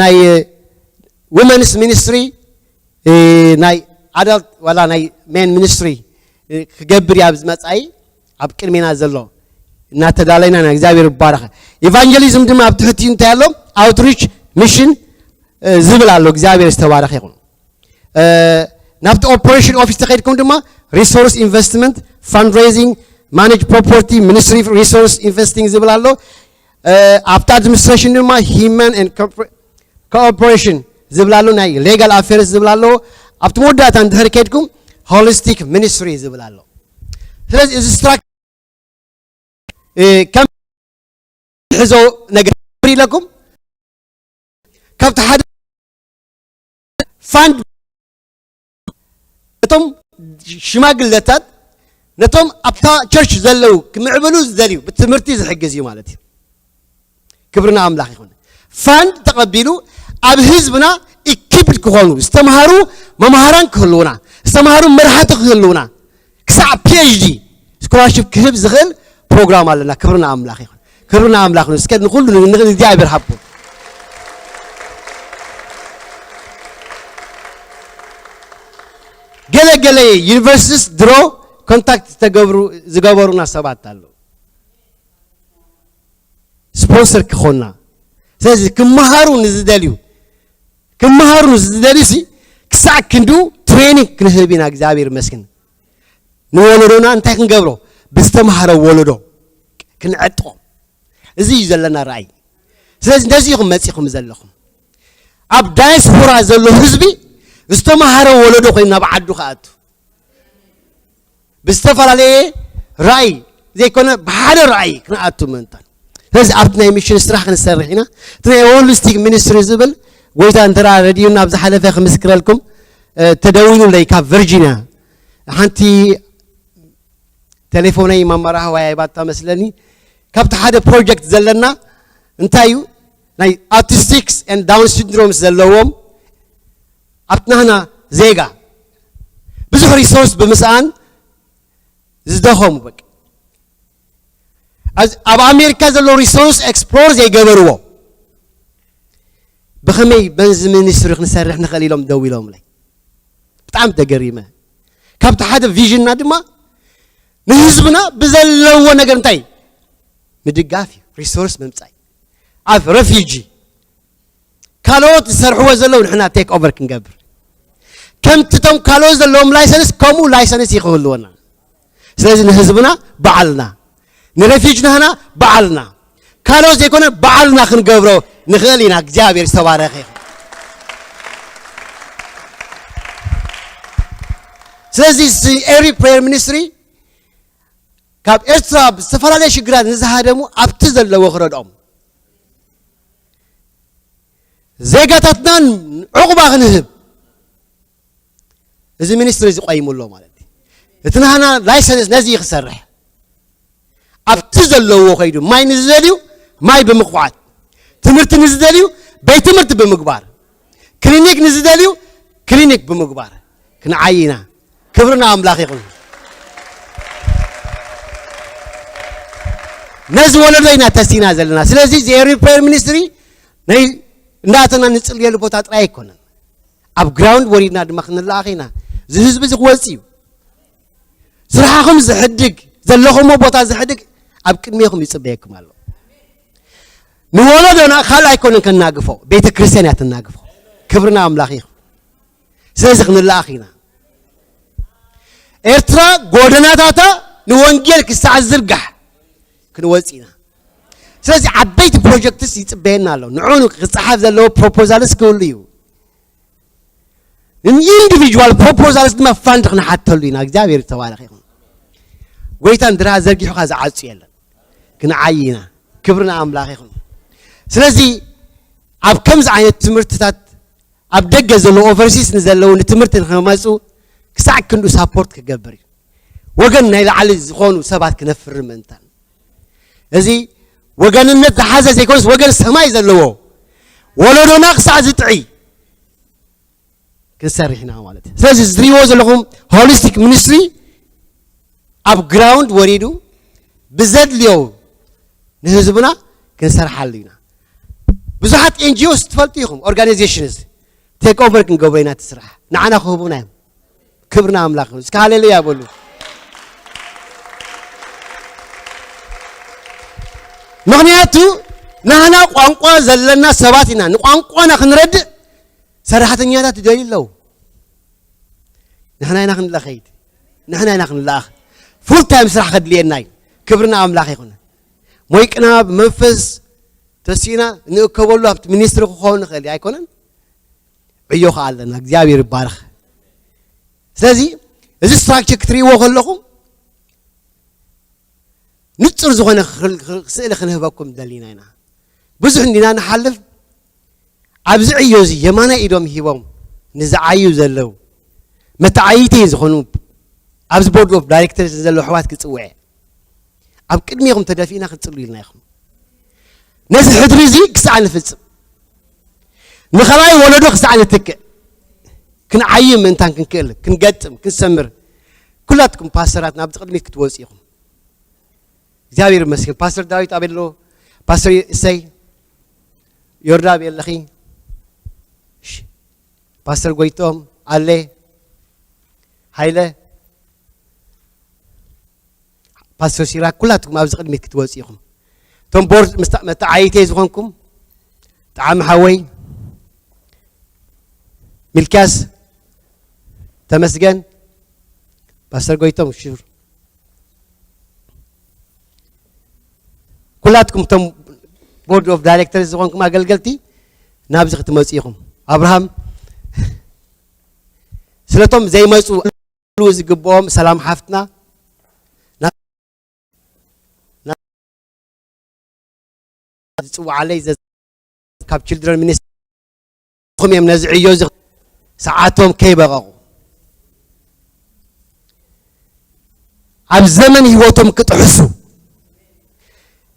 ናይ ውመንስ ሚኒስትሪ ናይ ኣዳልት ዋላ ናይ ሜን ሚኒስትሪ ክገብር እዩ ኣብዚ መጻኢ ኣብ ቅድሜና ዘሎ እናተዳለይና ኢና። እግዚኣብሔር ይባረኸ። ኢቫንጀሊዝም ድማ ኣብ ትሕቲ እንታይ ኣሎ? ኣውትሪች ሚሽን ዝብል ኣሎ። እግዚኣብሔር ዝተባረኸ ይኹን። ናብቲ ኦፕሬሽን ኦፊስ ተኸይድኩም ድማ ሪሶርስ ኢንቨስትመንት፣ ፋንድሬዚንግ፣ ማኔጅ ፕሮፐርቲ፣ ሚኒስትሪ ሪሶርስ ኢንቨስቲንግ ዝብል ኣሎ። ኣብቲ ኣድሚኒስትሬሽን ድማ ሂማን ኮኦፕሬሽን ዝብል ኣሎ፣ ናይ ሌጋል ኣፌርስ ዝብል ኣሎ። ኣብቲ መወዳእታ እንድሕር ከይድኩም ሆሊስቲክ ሚኒስትሪ ዝብል ኣሎ። ስለዚ እዚ ስትራክቸር ከም ሕዞ ነገር ኢለኩም ካብቲ ሓደ ፋንድ እቶም ሽማግለታት ነቶም ኣብታ ቸርች ዘለዉ ክምዕብሉ ዝደልዩ ብትምህርቲ ዝሕግዝ እዩ ማለት እዩ። ክብርና ኣምላኽ ይኹን። ፋንድ ተቐቢሉ ኣብ ህዝብና ኢኪፕድ ክኾኑ ዝተምሃሩ መምሃራን ክህልውና ዝተምሃሩ መራሕቲ ክህልውና ክሳዕ ፒኤችዲ ስኮላርሽፕ ክህብ ዝኽእል ፕሮግራም ኣለና። ክብርና ኣምላኽ ይኹን። ክብርና ኣምላኽ ይኹን። እስከ ንኹሉ ን- ንእግዚኣብሔር ሃቦ። ገለ ገለ ዩኒቨርሲቲስ ድሮ ኮንታክት ዝተገብሩ ዝገበሩና ሰባት ኣለዉ። ስፖንሰር ክኾና። ስለዚ ክመሃሩ ንዝደልዩ ክመሃሩ ንዝደልዩ ሲ ክሳዕ ክንዱ ትሬኒንግ ክንህብ ኢና። እግዚኣብሔር ይመስግን። ንወለዶና እንታይ ክንገብሮ? ብዝተምሃረ ወለዶ ክንዕጥቆ። እዚ እዩ ዘለና ራእይ። ስለዚ ነዚ ኢኹም መጺኹም ዘለኹም። ኣብ ዳያስፖራ ዘሎ ህዝቢ ዝተምሃረ ወለዶ ኮይኑ ናብ ዓዱ ክኣቱ ብዝተፈላለየ ራእይ ዘይኮነ ብሓደ ራእይ ክንኣቱ ምእንታን። ስለዚ ኣብቲ ናይ ሚሽን ስራሕ ክንሰርሕ ኢና። እቲ ናይ ሆሊስቲክ ሚኒስትሪ ዝብል ጎይታ እንተራ ረድዩና ኣብ ዝሓለፈ ክምስክረልኩም ተደዊሉለይ ካብ ቨርጂኒያ ሓንቲ ቴሌፎነይ ማማራህዋይ ኣይባታ መስለኒ። ካብቲ ሓደ ፕሮጀክት ዘለና እንታይ እዩ ናይ ኣውቲስቲክስ ን ዳውን ሲንድሮምስ ዘለዎም ኣብቲ ናህና ዜጋ ብዙሕ ሪሶርስ ብምስኣን ዝደኸሙ በቂ ኣብ ኣሜሪካ ዘሎ ሪሶርስ ኤክስፕሎር ዘይገበርዎ ብኸመይ በዚ ሚኒስትሪ ክንሰርሕ ንኽእል ኢሎም ደው ኢሎምለይ። ብጣዕሚ ተገሪመ። ካብቲ ሓደ ቪዥንና ድማ ንህዝብና ብዘለዎ ነገር እንታይ ምድጋፍ እዩ፣ ሪሶርስ ምምፃእ ኣብ ረፊጂ ካልኦት ዝሰርሕዎ ዘለዉ ንሕና ቴክ ኦቨር ክንገብር ከምቲ ቶም ካልኦት ዘለዎም ላይሰንስ ከምኡ ላይሰንስ ይክህልወና። ስለዚ ንህዝብና በዓልና ንረፊጅ ናህና በዓልና ካልኦት ዘይኮነ በዓልና ክንገብሮ ንኽእል ኢና። እግዚኣብሔር ዝተባረኸ ይኹን። ስለዚ ኤሪ ፕሬየር ሚኒስትሪ ካብ ኤርትራ ዝተፈላለየ ሽግራት ንዝሃደሙ ኣብቲ ዘለዎ ክረድኦም ዜጋታትናን ዕቑባ ክንህብ እዚ ሚኒስትሪ እዚ ቆይሙ ኣሎ ማለት እዩ። እቲ ናህና ላይሰንስ ነዚ እዩ ክሰርሕ ኣብቲ ዘለዎ ከይዱ ማይ ንዝደልዩ ማይ ብምኽዓት ትምህርቲ ንዝደልዩ ቤት ትምህርቲ ብምግባር ክሊኒክ ንዝደልዩ ክሊኒክ ብምግባር ክንዓይና ክብርና ኣምላኽ ይኹን። ነዚ ወለዶ ኢና ተሲና ዘለና። ስለዚ እዚ ሪፔር ሚኒስትሪ ናይ እንዳተና ንጽልየሉ ቦታ ጥራይ ኣይኮነን። ኣብ ግራውንድ ወሪድና ድማ ክንለኣኽ ኢና። እዚ ህዝቢ እዚ ክወጽእ እዩ። ስራሕኹም ዝሕድግ ዘለኹሞ ቦታ ዝሕድግ ኣብ ቅድሜኹም ይጽበየኩም ኣሎ። ንወለዶና ካልእ ኣይኮነን ከናግፎ፣ ቤተ ክርስቲያን እያ ትናግፎ። ክብርና ኣምላኽ ይኹን። ስለዚ ክንለኣኽ ኢና። ኤርትራ ጎደናታታ ንወንጌል ክሳዕ ዝርጋሕ ክንወጽእ ኢና። ስለዚ ዓበይቲ ፕሮጀክትስ ይጽበየና ኣሎ። ንዑ ክጸሓፍ ዘለዎ ፕሮፖዛልስ ክህሉ እዩ። ንኢንዲቪጁዋል ፕሮፖዛልስ ድማ ፋንድ ክንሓተሉ ኢና። እግዚኣብሔር ዝተባረኸ ይኹን። ጎይታ እንድራ ዘርጊሑኻ ዝዓጹ የለን። ክንዓይ ኢና። ክብሪ ንኣምላኽ ይኹን። ስለዚ ኣብ ከምዚ ዓይነት ትምህርትታት ኣብ ደገ ዘለዉ ኦቨርሲስ ንዘለዉ ንትምህርቲ ንክመፁ ክሳዕ ክንዱ ሳፖርት ክገብር እዩ። ወገን ናይ ላዕሊ ዝኾኑ ሰባት ክነፍሪ ምእንታን እዚ ወገንነት ዝሓዘ ዘይኮነስ ወገን ሰማይ ዘለዎ ወለዶና ክሳዕ ዝጥዒ ክንሰርሕ ኢና ማለት እዩ። ስለዚ ዝሪእዎ ዘለኹም ሆሊስቲክ ሚኒስትሪ ኣብ ግራውንድ ወሪዱ ብዘድልዮ ንህዝብና ክንሰርሓሉ ኢና። ብዙሓት ኤንጂኦስ ትፈልጡ ኢኹም፣ ኦርጋናይዜሽንስ ቴክ ኦቨር ክንገብሮ ኢና እቲ ስራሕ ንዓና ክህቡና እዮም። ክብርና ኣምላኽ እስከ ሃሌሉያ በሉ። ምኽንያቱ ናህና ቋንቋ ዘለና ሰባት ኢና። ንቋንቋና ክንረድእ ሰራሕተኛታት ይደልዩ ኣለዉ። ንሕና ኢና ክንለኸይድ ንሕና ኢና ክንለኣኽ። ፉል ታይም ስራሕ ከድልየና እዩ። ክብርና ኣምላኽ ይኹን። ሞይቅና ብመንፈስ ተሲእና ንእከበሉ ኣብቲ ሚኒስትሪ ክኸውን ንኽእል ኣይኮነን። ዕዮ ከዓ ኣለና። እግዚኣብሔር ይባርኽ። ስለዚ እዚ ስትራክቸር ክትርእይዎ ከለኹም ንጹር ዝኾነ ስእሊ ክንህበኩም ደሊና ኢና። ብዙሕ እንዲና ንሓልፍ ኣብዚ ዕዮ እዚ የማናይ ኢዶም ሂቦም ንዝዓዩ ዘለዉ መተዓይቲ ዝኾኑ ኣብዚ ቦርድ ኦፍ ዳይሬክተርስ ዘለዉ ኣሕዋት ክጽውዐ ኣብ ቅድሚኹም ተደፊእና ክንጽሉ ኢልና ኢኹም። ነዚ ሕድሪ እዚ ክሳዕ ንፍጽም ንኸላይ ወለዶ ክሳዕ ንትክእ ክንዓይ ምእንታን ክንክእል ክንገጥም ክንሰምር ኩላትኩም ፓስተራት ናብዚ ቅድሚት ክትወፁ ኢኹም። እግዚኣብሔር ይመስገን። ፓስተር ዳዊት ኣበይ ኣሎ? ፓስተር እሰይ፣ ዮርዳ ኣበይ ኣለኺ? እሺ። ፓስተር ጎይቶም፣ ኣለ፣ ሃይለ፣ ፓስተር ሲራክ፣ ኩላትኩም ኣብዚ ቅድሚት ክትወፁ ኢኹም። እቶም ቦርድ ምስታ-፣ መተዓይቴ ዝኾንኩም፣ ጣዕሚ ሓወይ፣ ሚልክያስ፣ ተመስገን፣ ፓስተር ጎይቶም፣ ሹር፣ ኩላትኩም እቶም ቦርድ ኦፍ ዳይሬክተርስ ዝኾንኩም ኣገልገልቲ ናብዚ ክትመፁ ኢኹም። ኣብርሃም፣ ስለቶም ዘይመፁ ዝግብኦም፣ ሰላም ሓፍትና፣ ና-፣ ና-፣ ዝፅውዓለይ ዘ-፣ ካብ ችልድረን ሚኒስትሪ ኹም እዮም ነዚ ዕዮ እዚ ሰዓቶም ከይበቐቑ ኣብ ዘመን ህይወቶም ክጥሕሱ፣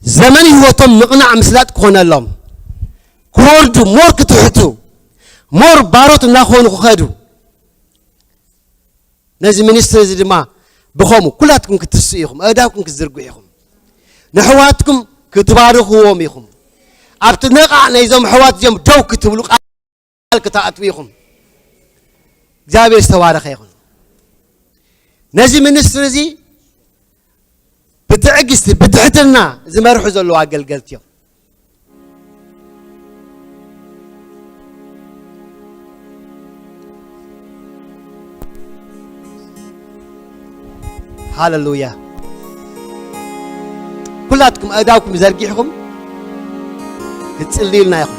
ዘመን ህይወቶም ምቕናዕ ምስላጥ ክኾነሎም፣ ክወርዱ፣ ሞር ክትሕቱ፣ ሞር ባሮት እናኾኑ ክኸዱ፣ ነዚ ሚኒስትሪ እዚ ድማ ብኸምኡ ኩላትኩም ክትስኡ ኢኹም፣ ኣእዳውኩም ክትዝርግሑ ኢኹም። ንኣሕዋትኩም ክትባርኽዎም ኢኹም። ኣብቲ ነቓዕ ናይዞም ኣሕዋት እዚኦም ደው ክትብሉ ቃል ክትኣትዉ ኢኹም። እግዚኣብሔር ዝተባረኸ ይኹን። ነዚ ሚኒስትሪ እዚ ብትዕግስቲ፣ ብትሕትና ዝመርሑ ዘለዉ ኣገልገልቲ እዮም። ሃሌሉያ። ኩላትኩም ኣእዳውኩም ዘርጊሕኩም ክትጽልዩልና ኢኹም።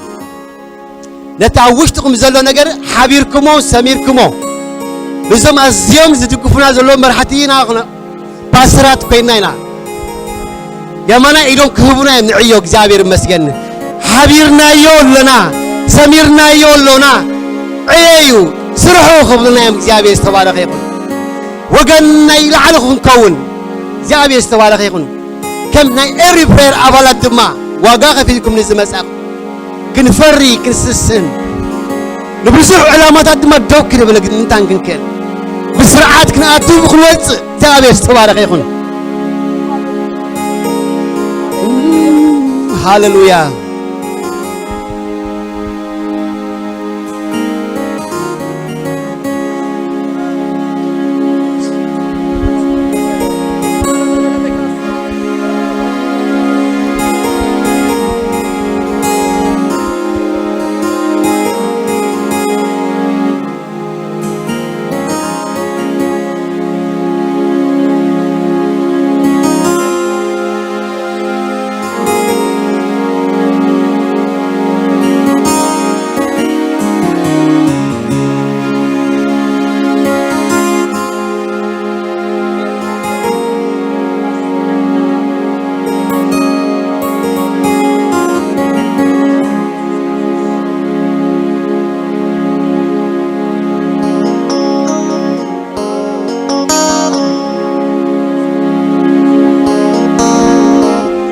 ነቲ ኣብ ውሽጥኹም ዘሎ ነገር ሓቢርኩሞ፣ ሰሚርኩሞ። እዞም ኣዝዮም ዝድግፉና ዘለዉ መራሕቲ ኢና፣ ኹነ-፣ ፓስተራት ኮይንና ኢና። የማናይ ኢዶም ክህቡና እዮም ንዕዮ፣ እግዚኣብሔር ይመስገን። ሓቢርናዮ ኣሎና፣ ሰሚርናዮ ኣሎና። ዕየዩ፣ ስርሑ ክብሉና እዮም። እግዚኣብሔር ዝተባረኸ ይኹን። ወገን ናይ ላዕሊ ክንከውን እግዚኣብሔር ዝተባረኸ ይኹን። ከም ናይ ኤሪ ፕሬየር ኣባላት ድማ ዋጋ ከፊልኩም ንዝመጻኹም ክንፈሪ፣ ክንስስን፣ ንብዙሕ ዕላማታት ድማ ደው ክንብል ግን ምንታን ክንክእል፣ ብስርዓት ክንኣትው ክንወጽእ እግዚኣብሔር ዝተባረኸ ይኹን። ሃሌሉያ።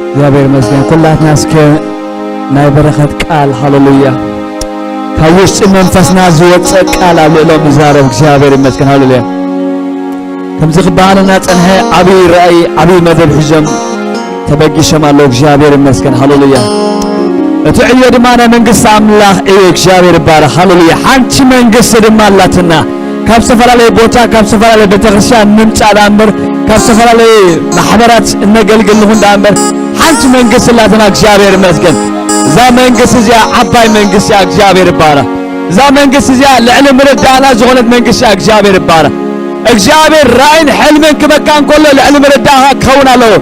እግዚኣብሔር ይመስገን። ኩላትና እስከ ናይ በረኸት ቃል፣ ሃሌሉያ፣ ካብ ውሽጢ መንፈስና ዝወፀ ቃል ኣብ ልዕሎም ይዛረብ። እግዚኣብሔር ይመስገን። ሃሌሉያ። ከምዚ ክበሃለና ጸንሐ፣ ዓብዪ ራእይ፣ ዓብዪ መደብ ሒዞም ተበጊሶም ኣለዉ። እግዚኣብሔር ይመስገን። ሃሌሉያ። እቲ ዕዮ ድማ ናይ መንግስቲ ኣምላኽ እዩ። እግዚኣብሔር ይባረኽ። ሃሌሉያ። ሓንቲ መንግስቲ ድማ ኣላትና። ካብ ዝተፈላለየ ቦታ፣ ካብ ዝተፈላለየ ቤተክርስትያን ንምጻእ ደኣ እምበር፣ ካብ ዝተፈላለየ ማሕበራት እነገልግል ንኹን ደኣ እምበር፣ ሓንቲ መንግስቲ ኣላትና። እግዚኣብሔር ይመስገን። እዛ መንግስቲ እዚኣ ዓባይ መንግስቲ እያ። እግዚኣብሔር ይባረኽ። እዛ መንግስቲ እዚኣ ልዕሊ ምርዳእና ዝኾነት መንግስቲ እያ። እግዚኣብሔር ይባረኽ። እግዚኣብሔር ራእይን ሕልምን ክበካ እንከሎ ልዕሊ ምርዳእካ ክኸውን ኣለዎ።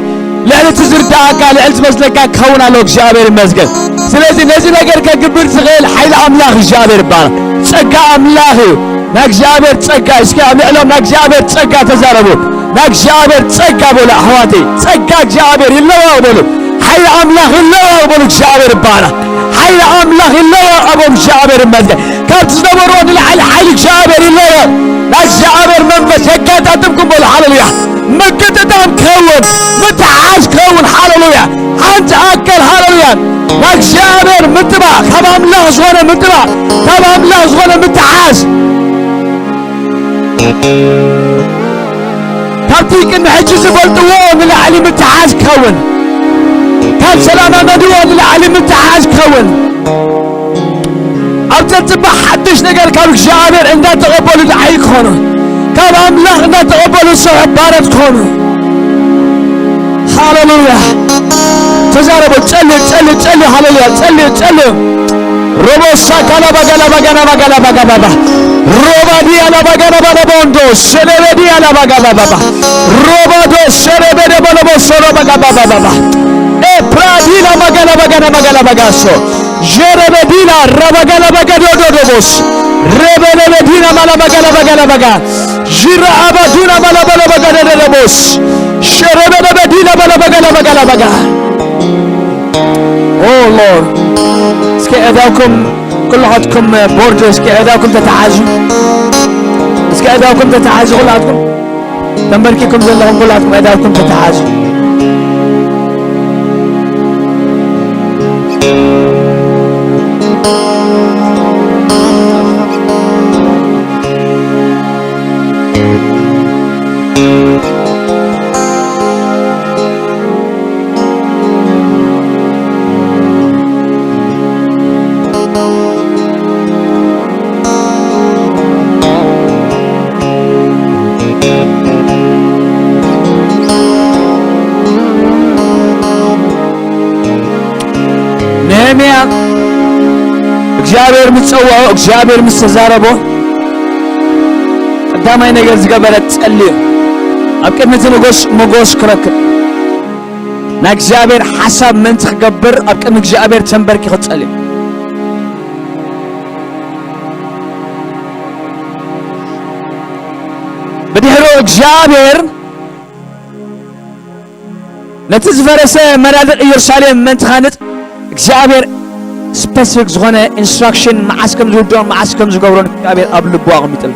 ልዕሊ እቲ ዝርዳእካ፣ ልዕሊ ዝመስለካ ክኸውን ኣለዎ። እግዚኣብሔር ይመስገን። ስለዚ ነዚ ነገር ከግብር ዝኽእል ሓይሊ ኣምላኽ እግዚኣብሔር ይባረኽ። ጸጋ ኣምላኽ እዩ። ናይ እግዚኣብሔር ጸጋ፣ እስኪ ኣብ ልዕሎም ናይ እግዚኣብሔር ጸጋ ተዛረቡ። ናይ እግዚኣብሔር ጸጋ በሉ ኣሕዋተይ። ጸጋ እግዚኣብሔር ይለዋወጥ በሉ። ሓይሊ ኣምላኽ ይለዋወጥ በሉ። እግዚኣብሔር ይባረኽ። ሓይሊ ኣምላኽ ይለዋወጥ በሉ። እግዚኣብሔር ይመስገን። ካብ ዝነበርዎ ንላዕሊ ሓይሊ እግዚኣብሔር ይለዋወጥ። ናይ እግዚኣብሔር መንፈስ የጋጣጥምኩም በሉ። ሃሌሉያ። ምግጥጣም ከውን፣ ምትሓዝ ከውን። ሃሌሉያ። ሓንቲ ኣካል። ሃሌሉያ። ናይ እግዚኣብሔር ምጥባቕ፣ ካብ ኣምላኽ ዝኾነ ምጥባቕ፣ ካብ ኣምላኽ ዝኾነ ምትሓዝ። ካብቲ ቅድሚ ሕጂ ዝፈልጥዎ ንላዕሊ ምትሓዝ ክኸውን፣ ካብ ዝለማመድዎ ንላዕሊ ምትሓዝ ክኸውን። ኣብ ዘጽብቕ ሓድሽ ነገር ካብ እግዚኣብሔር እንዳተቐበሉ ደዓይ ክኾኑ፣ ካብ ኣምላኽ እንዳተቐበሉ ስሑት ባሮት ክኾኑ። ሃሌሉያ። ተዛረቡ። ጸልዩ፣ ጸልዩ፣ ጸልዩ። ሃሌሉያ። ጸልዩ፣ ጸልዩ። ሮቦሳ ካላባጋላባጋናባጋላባጋባባ። ሮባዲያ ላባጋናባላቦንዶ። ሸለበዲያ ላባጋባባባ። ሮባዶ ሸለበደ በለቦሶ ሮባጋባባባባ። ኤፕራዲላ ማጋላባጋናባጋላባጋሶ። ጀረበዲላ ረባጋላባጋዶዶዶቦስ። ረበለበዲና ማላባጋላባጋላባጋ። ዥራ ኣባዱና ባላባላባጋዳዳዳቦስ ሸረበለበዲና ባላባጋላባጋላባጋ። ኦ ሎርድ፣ እስከ እዳውኩም ኩላትኩም ቦርድ እስከ እዳውኩም ተተሓዙ። እስከ እዳውኩም ተተሓዙ ኩላትኩም። ተንበርኪኩም ዘለኹም ኩላትኩም እዳውኩም ተተሓዙ። ነህምያ እግዚኣብሔር ምስ ጸውዖ፣ እግዚኣብሔር ምስ ተዛረቦ፣ ቀዳማይ ነገር ዝገበረ ጸልዩ። ኣብ ቅድሚ እቲ ንጉስ ሞገስ ክረክብ፣ ናይ እግዚኣብሔር ሓሳብ ምእንቲ ክገብር ኣብ ቅድሚ እግዚኣብሔር ተንበርኪኹ ጸልዩ። ብድሕሩ እግዚኣብሔር ነቲ ዝፈረሰ መናድቕ ኢየሩሳሌም ምእንቲ ኻንጽ እግዚኣብሔር ስፐሲፊክ ዝኾነ ኢንስትራክሽን መዓስ ከም ዝውድኦ መዓስ ከም ዝገብሮን እግዚኣብሔር ኣብ ልቡ ኣቐሚጥሉ።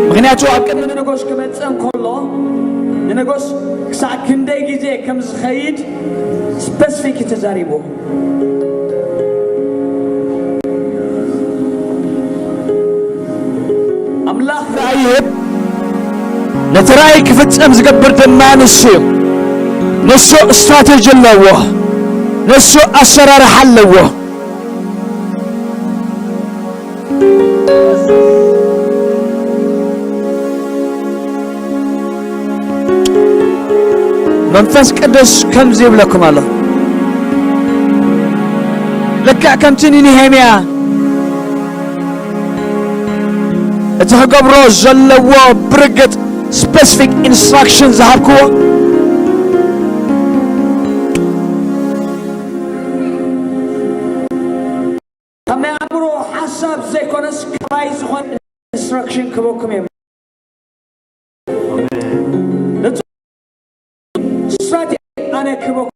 ምኽንያቱ ኣብ ቅድሚ ንነጎስ ክመጽእ እንከሎ ንነጎስ ክሳዕ ክንደይ ግዜ ከም ዝኸይድ ስፐሲፊክ እዩ ተዛሪቡ። ኣምላኽ ራእይ ይህብ፣ ነቲ ራእይ ክፍጸም ዝገብር ድማ ንሱ እዩ። ንሱ ስትራቴጂ ኣለዎ፣ ንሱ ኣሰራርሓ ኣለዎ። መንፈስ ቅዱስ ከምዚ ይብለኩም ኣሎ። ልክዕ ከምቲ ንነሄምያ እቲ ክገብሮ ዘለዎ ብርግጽ ስፐሲፊክ ኢንስትራክሽን ዝሃብክዎ፣ ካብ ናይ ኣእምሮ ሓሳብ ዘይኮነስ፣ ካባይ ዝኾነ ኢንስትራክሽን ክበኩም እዮም። ንጹር ስትራቴጂ ኣነ ክበኩም።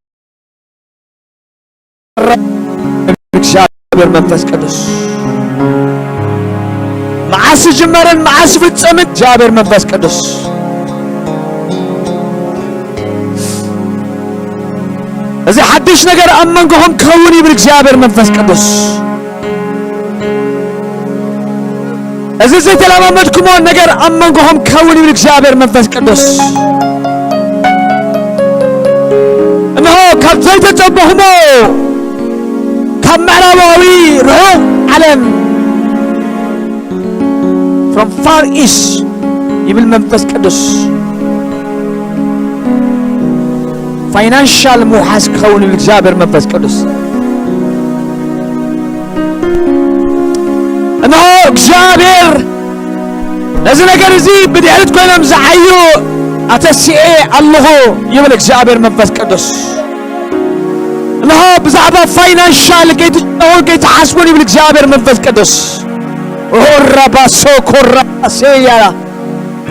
እግዚኣብሔር መንፈስ ቅዱስ፣ መዓስ ይጅመርን መዓስ ይፍጸምን እግዚኣብሔር መንፈስ ቅዱስ። እዚ ሓድሽ ነገር ኣብ መንጎኹም ክኸውን ይብል እግዚኣብሔር መንፈስ ቅዱስ። እዚ ዘይተለማመድኩሞ ነገር ኣብ መንጎኹም ክኸውን ይብል እግዚኣብሔር መንፈስ ቅዱስ። እንሆ ካብ ዘይተጸበኹሞ፣ ካብ ምዕራባዊ ርሑቕ ዓለም፣ from far east ይብል መንፈስ ቅዱስ። ፋይናንሻል ምውሓስ ክኸውን ይብል እግዚኣብሔር መንፈስ ቅዱስ። እንሆ እግዚኣብሔር ነዚ ነገር እዚ ብድሕሪት ኮይኖም ዝዓዩ ኣተሲኤ ኣለኹ ይብል እግዚኣብሔር መንፈስ ቅዱስ። እንሆ ብዛዕባ ፋይናንሻል ከይትጨነቑ ከይትሓስቡን ይብል እግዚኣብሔር መንፈስ ቅዱስ። ኦራባሶ ኮራባሴያ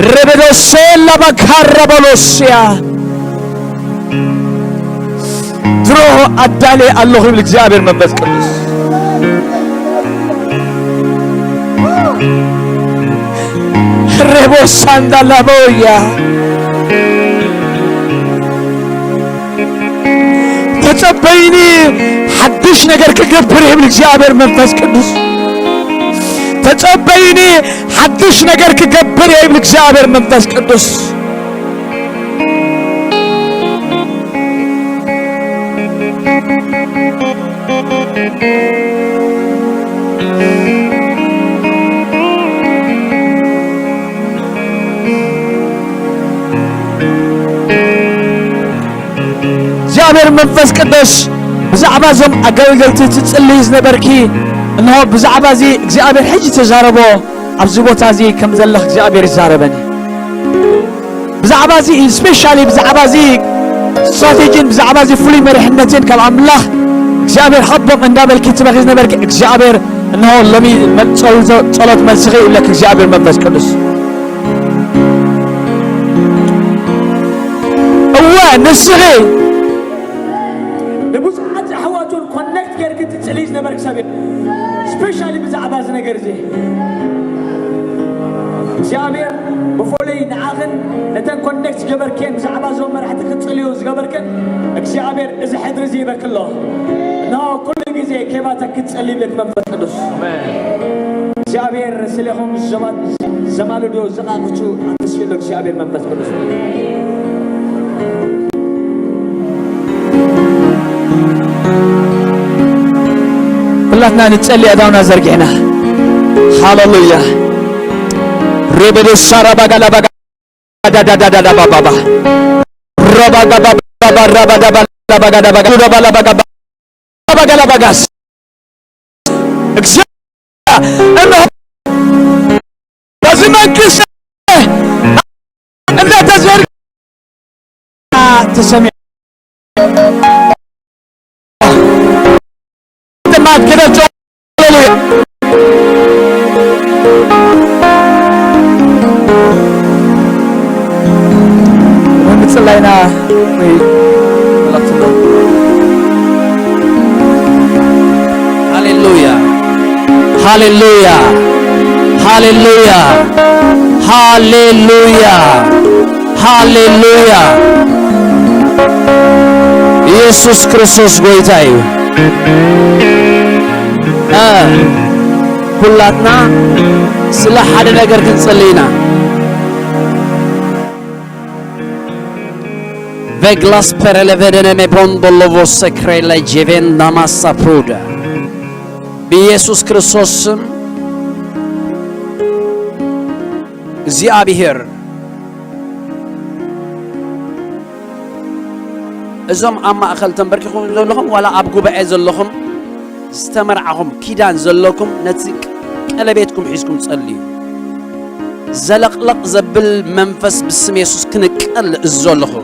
ረበዶሴላ ባካራባሎስያ ድሮ ኣዳልየ ኣለኹ ይብል እግዚኣብሔር መንፈስ ቅዱስ። ሬቦሳ እንዳላቦያ ተጸበይኒ፣ ሓድሽ ነገር ክገብር ይብል እግዚኣብሔር መንፈስ ቅዱስ። ተጸበይኒ፣ ሓድሽ ነገር ክገብር እየ ይብል እግዚኣብሔር መንፈስ ቅዱስ። እግዚኣብሔር መንፈስ ቅዱስ፣ ብዛዕባ እዞም ኣገልገልቲ ትጽልይ ዝነበርኪ፣ እንሆ ብዛዕባ እዚ እግዚኣብሔር ሕጂ ተዛረቦ። ኣብዚ ቦታ እዚ ከም ዘለኽ እግዚኣብሔር ይዛረበኒ። ብዛዕባ እዚ፣ ስፔሻሊ ብዛዕባ እዚ ስትራቴጂን ብዛዕባ እዚ ፍሉይ መሪሕነትን ካብ ኣምላኽ እግዚኣብሔር ሃቦም እንዳበልኪ ትበኺ ዝነበርኪ፣ እግዚኣብሔር እንሆ ሎሚ መ-፣ ጸሎ-፣ ጸሎት መልስኺ ይብለክ እግዚኣብሔር መንፈስ ቅዱስ። እወ፣ ንስኺ ንብዙሓት ኣሕዋቱን ኮኔክት ጌርክ ትጽልይ ዝነበርክ ሰብ እዩ። ስፔሻሊ ብዛዕባ እዚ ነገር እዚ እግዚኣብሔር ብፍሉይ ንዓኽን ነተን ኮኔክት ዝገበርክን ብዛዕባ እዞም መራሕቲ ክትጽልዩ ዝገበርክን እግዚኣብሔር እዚ ሕድሪ እዚ ይበክሎ። እንሆ ኩሉ ግዜ ኬባተክ ክትጸልይ ይብለክ መንፈስ ቅዱስ። እግዚኣብሔር ስሌኹም ዘማ-፣ ዘማልዶ ዘቓቕቱ ኣተስፊሎ እግዚኣብሔር መንፈስ ቅዱስ። ኩላትና ንጸሊ ኣእዳውና ዘርጊሕና። ሃሌሉያ። ሬበዶ ሻራ ባጋላ ባጋ ዳዳዳዳዳ ባባባ። ረባጋባባ ራባዳባ ላባጋዳባጋ ዱዳባ ላባጋባ ባጋላባጋስ። እግዚአ-፣ እነሆ በዚህ መንግስት እንደተዘርጋ ተሰሚ-፣ ጥማት ክደት። ሃሌሉያ። ወይ ምጽላይና ወይ መላእክትና። ሃሌሉያ፣ ሃሌሉያ፣ ሃሌሉያ፣ ሃሌሉያ፣ ሃሌሉያ። ኢየሱስ ክርስቶስ ጎይታ እዩ። እ፣ ኩላትና ስለ ሓደ ነገር ክንጽሊ ኢና። Veglas perelevede neme bondolovo sekrele jeven namasa pruda። ብኢየሱስ ክርስቶስ ስም እግዚኣብሔር እዞም ኣብ ማእከል ተንበርኪኹም ዘለኹም ዋላ ኣብ ጉባኤ ዘለኹም ዝተመርዓኹም ኪዳን ዘለኩም ነቲ ቀለቤትኩም ሒዝኩም ጸልዩ። ዘለቕለቕ ዘብል መንፈስ ብስም የሱስ ክንቀል እዞ ኣለኹ።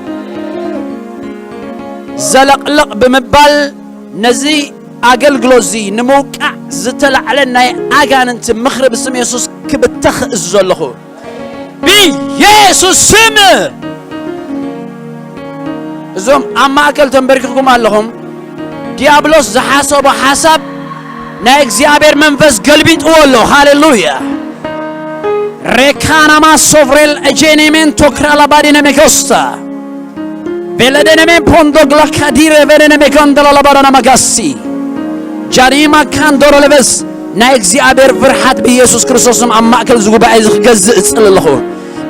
ዘለቕለቕ ብምባል ነዚ ኣገልግሎት እዚ ንምውቃዕ ዝተላዕለ ናይ ኣጋንንቲ ምኽሪ ብስም የሱስ ክብተኽ እዞ ኣለኹ። ብኢየሱስ ስም እዞም ኣብ ማእከል ተንበርኪኹም ኣለኹም፣ ዲያብሎስ ዝሓሰቦ ሓሳብ ናይ እግዚኣብሔር መንፈስ ገልቢጥዎ ኣሎ። ሃሌሉያ። ሬካናማ ሶቭሬል ኤጄኔሜን ቶክራላ ባዲነ ሜኮስታ ቬለደነሜ ፖንዶግላ ካዲረ ቬደነሜ ኮንደላ ለባዳና መጋሲ ጃኒማ ካንዶሮ ለበስ ናይ እግዚኣብሔር ፍርሓት ብኢየሱስ ክርስቶስ ስም ኣብ ማእከል እዚ ጉባኤ እዚ ክገዝእ እጽል ኣለኹ።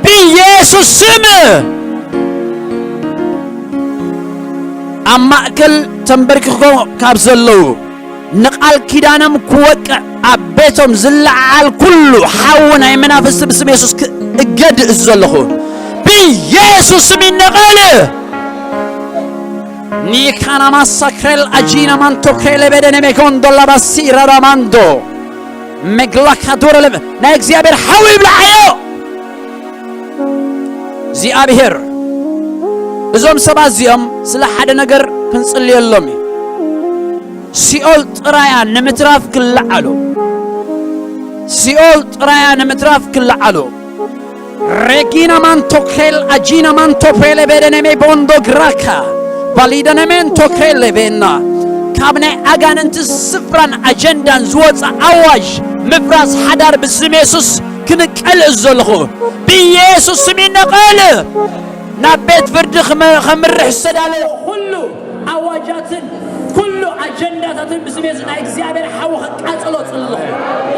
ብኢየሱስ ስም ኣብ ማእከል ተንበርኪኾም ካብ ዘለዉ ንቓል ኪዳኖም ክወቅዕ ኣብ ቤቶም ዝለዓል ኩሉ ሓዊ ናይ መናፍስቲ ብስም የሱስ ክእገድ እዝ ዘለኹ ብኢየሱስ ስም ይነቐል። ኒካናማ ሳክሬል ኣጂና ማንቶ ክሬለ ቤደነ ሜኮን ዶላባሲ ራዳማንዶ መግላካ ዶረለ ናይ እግዚኣብሔር ሓዊ ይብላዓዮ። እግዚኣብሔር እዞም ሰባት እዚኦም ስለ ሓደ ነገር ክንጽልየሎም እዩ። ሲኦል ጥራያ ንምትራፍ ክለዓሉ፣ ሲኦል ጥራያ ንምትራፍ ክለዓሉ። ሬጊና ማንቶክሬል ኣጂና ማንቶፕሬለ ቤደነሜ ቦንዶ ግራካ ባሊደነሜን ቶክሬለ ቤና ካብ ናይ ኣጋንንቲ ስፍራን ኣጀንዳን ዝወፀ ኣዋጅ ምፍራስ ሓዳር ብስም የሱስ ክንቀል እዝ ዘለኹ ብኢየሱስ ስም ይነቐል። ናብ ቤት ፍርዲ ክመ-፣ ከምርሕ ዝተዳለወ ኩሉ ኣዋጃትን ኩሉ ኣጀንዳታትን ብስም የሱስ ናይ እግዚኣብሔር ሓዊ ክቃጽሎ ጽልኹ።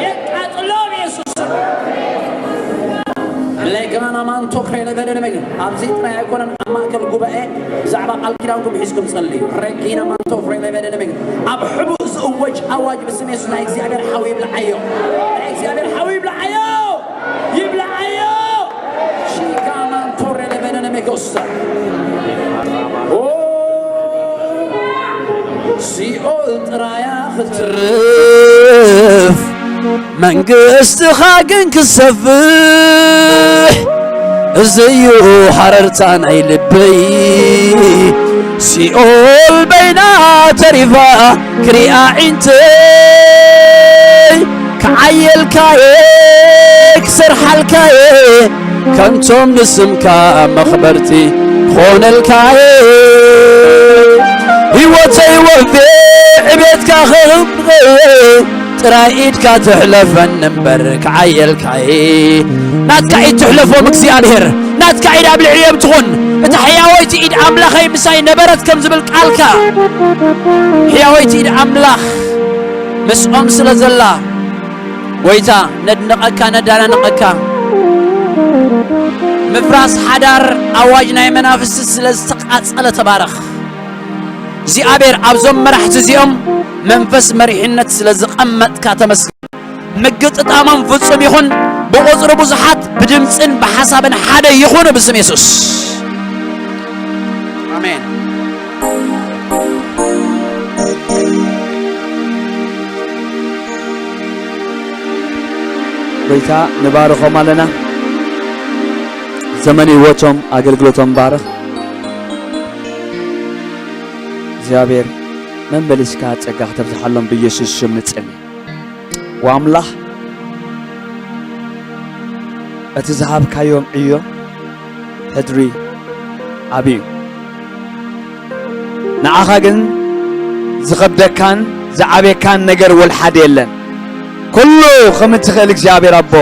የቃጽሎ ብየሱስ ስም። ሬጊና ማንቶ ክሬለበደነ መግን ኣብዚ ጥራይ ኣይኮነን። ኣብ ማእከል ጉባኤ ብዛዕባ ቃል ኪዳንኩም ሒዝኩም ጸልዩ። ሬጊና ማንቶ ክሬለበደነ መግን ኣብ ሕቡእ ዝእወጅ ኣዋጅ ብስም የሱስ ናይ እግዚኣብሔር ሓዊ ይብልዓዮ። ናይ እግዚኣብሔር ሓዊ ይብልዓዮ። ይብልዓዮ። ሺጋ ማንቶ ክሬለበደነ መጎሳ። ኦ፣ ሲኦል ጥራያ ክትርፍ፣ መንግስትኻ ግን ክሰፍሕ፣ እዚዩ ሓረርታ ናይ ልበይ። ሲኦል በይና ተሪፋ ክሪኣ ዒንተይ፣ ክዓየልካየ ክሰርሓልካየ፣ ከምቶም ንስምካ መኽበርቲ ኾነልካየ። ህይወተይ ወፌ ዕቤትካ ኸኽብረ፣ ጥራይ ኢድካ ትሕለፈኒ እምበር ክዓየልካየ። ናትካ ኢድ ትሕለፎም እግዚኣብሔር፣ ናትካ ኢድ ኣብ ልዕሊኦም ትኹን። እታ ሕያወይቲ ኢድ ኣምላኸይ ምሳይ ነበረት ከም ዝብል ቃልካ፣ ሕያወይቲ ኢድ ኣምላኽ ምስኦም ስለ ዘላ፣ ጎይታ ነድንቐካ፣ ነዳናንቐካ። ምፍራስ ሓዳር ኣዋጅ ናይ መናፍስቲ ስለ ዝተቓጸለ ተባረኽ። እግዚኣብሔር ኣብዞም መራሕቲ እዚኦም መንፈስ መሪሕነት ስለ ዝቐመጥካ ተመስገን። ምግጥጣሞም ፍጹም ይኹን። ብቑጽሪ ብዙሓት ብድምጽን ብሓሳብን ሓደ ይኹኑ ብስም የሱስ። ኣሜን። ጎይታ ንባርኾም ኣለና። ዘመን ህይወቶም ኣገልግሎቶም ባርኽ። እግዚኣብሔር መመሊስካ ጸጋ ክተብዝሓሎም ብኢየሱስ ሽም ንጽሊ። ወኣምላኽ እቲ ዝሃብካዮም ዕዮ ሕድሪ ዓብዩ። ንዓኻ ግን ዝኸብደካን ዝዓብየካን ነገር ወልሓደ የለን። ኩሉ ከም እትኽእል እግዚኣብሔር ኣቦ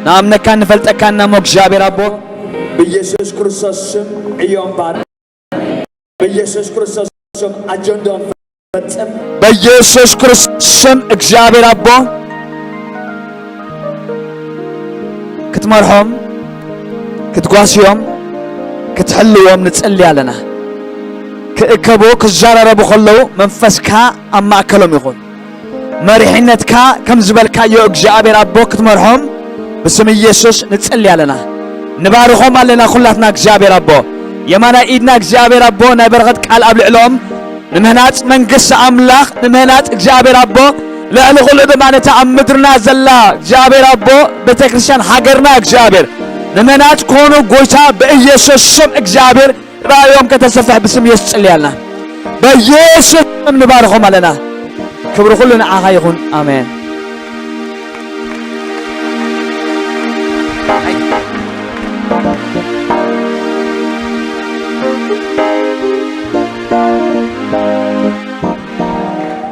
ንኣምነካን ንፈልጠካን ናሞ እግዚኣብሔር ኣቦ ብኢየሱስ ክርስቶስ ስም ዕዮም ባርኽ። ብኢየሱስ ክርስቶስ ስም ኣጀንዳኦም ፈጽም። በኢየሱስ ክርስቶስ ስም እግዚኣብሔር ኣቦ ክትመርሖም፣ ክትጓስዮም፣ ክትሕልዎም ንጽሊ ኣለና። ክእከቡ፣ ክዘራረቡ ከለዉ መንፈስካ ኣብ ማእከሎም ይኹን። መሪሕነትካ ከም ዝበልካዮ እግዚኣብሔር ኣቦ ክትመርሖም ብስም ኢየሱስ ንጽሊ ኣለና። ንባርኾም ኣለና ኩላትና እግዚኣብሔር ኣቦ። የማናይ ኢድና እግዚኣብሔር ኣቦ ናይ በረኸት ቃል ኣብ ልዕሎም ንምህናጽ መንግስቲ ኣምላኽ፣ ንምህናጽ እግዚኣብሔር ኣቦ፣ ልዕሊ ኩሉ ድማ ነታ ኣብ ምድርና ዘላ እግዚኣብሔር ኣቦ ቤተክርስትያን ሃገርና እግዚኣብሔር ንምህናጽ ክኾኑ ጎይታ ብኢየሱስ ስም እግዚኣብሔር ራእዮም ከተሰፍሕ ብስም የሱስ ጽልያልና። በኢየሱስ ስም ንባርኾም ኣለና። ክብሪ ኩሉ ንዓኻ ይኹን። ኣሜን።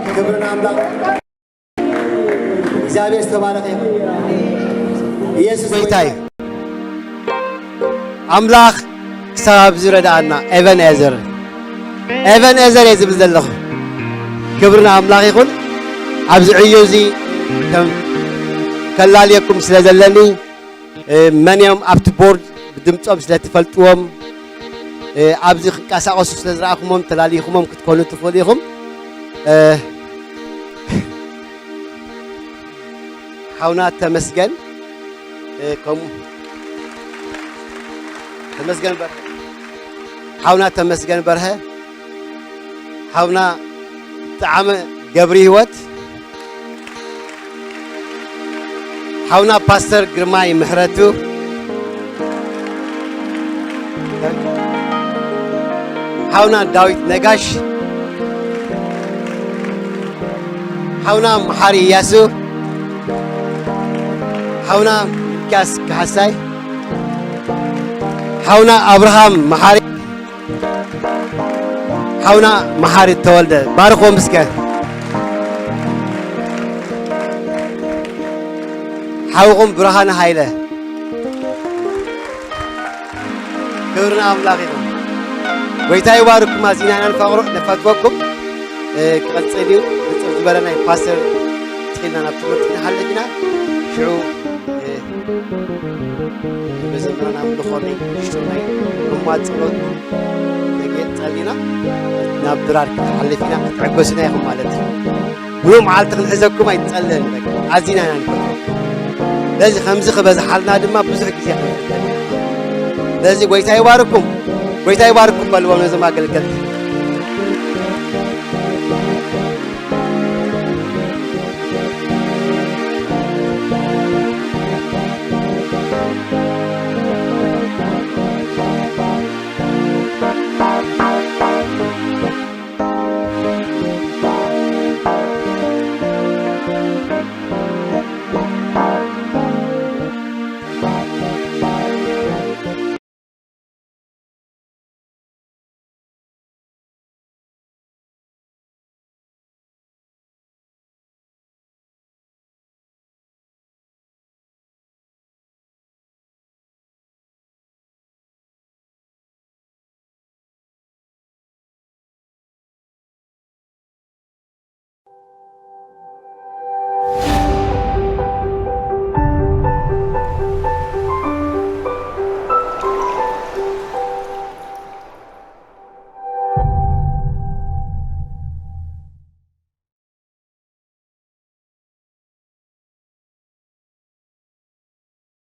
ክብሪ ንኣምላኽ። እግዚኣብሔር ዝተባረኸ ይኹን። ኢየሱስ ጎይታ እዩ። ኣምላኽ ክሳብ ኣብዚ ረድኣና። ኤቨን ኤዘር፣ ኤቨን ኤዘር እየ ዝብል ዘለኹ። ክብሪ ንኣምላኽ ይኹን። ኣብዚ ዕዮ እዚ ከም ከላልየኩም ስለ ዘለኒ፣ እ፣ መን እዮም ኣብቲ ቦርድ ብድምፆም ስለ ትፈልጥዎም፣ እ፣ ኣብዚ ክንቀሳቐሱ ስለ ዝረኣኹሞም ተላሊኹሞም ክትኮኑ ትኽእሉ ኢኹም። እ፣ ሓውና ተመስገን፣ እ፣ ከምኡ ተመስገን በርሀ፣ ሓውና ተመስገን በርሀ፣ ሓውና ጠዓመ ገብሪ ህይወት፣ ሓውና ፓስተር ግርማይ ምሕረቱ፣ ሓውና ዳዊት ነጋሽ፣ ሓውና መሓሪ እያሱ፣ ሓውና ሚኪያስ ካሕሳይ፣ ሓውና ኣብርሃም መሓሪ፣ ሓውና መሓሪ ተወልደ፣ ባርኽዎም እስከ። ሓውኹም ብርሃነ ሃይለ። ክብሪ ንኣምላኽ ይኹን። ጎይታ ይባርኩም። ኣዚና ኢና ንፈቕሮ-፣ ነፈትወኩም። እ፣ ክቐጽል እዩ። ሕጽር ዝበለ ናይ ፓስተር ትኺልና ናብ ትምህርቲ ክንሓልፍ ኢና። ሽዑ፣ እ፣ መዘምራን ኣምልኾ ናይ ሽቶናይ እማ ጸሎት ነጌ ጸሊና ናብ ድራር ክትሓልፍ ኢና ክትዕገሱና ኢኹም ማለት እዩ። ብሎ መዓልቲ ክንሕዘኩም ኣይትጸልን በቃ ኣዚና ኢና ንፈትዎ። ስለዚ ከምዚ ክበዝሓልና ድማ ብዙሕ ግዜ ክንፍተን ኢና። ስለዚ ጎይታ ይባርኩም፣ ጎይታ ይባርኩም በልዎም ነዞም ኣገልገልቲ።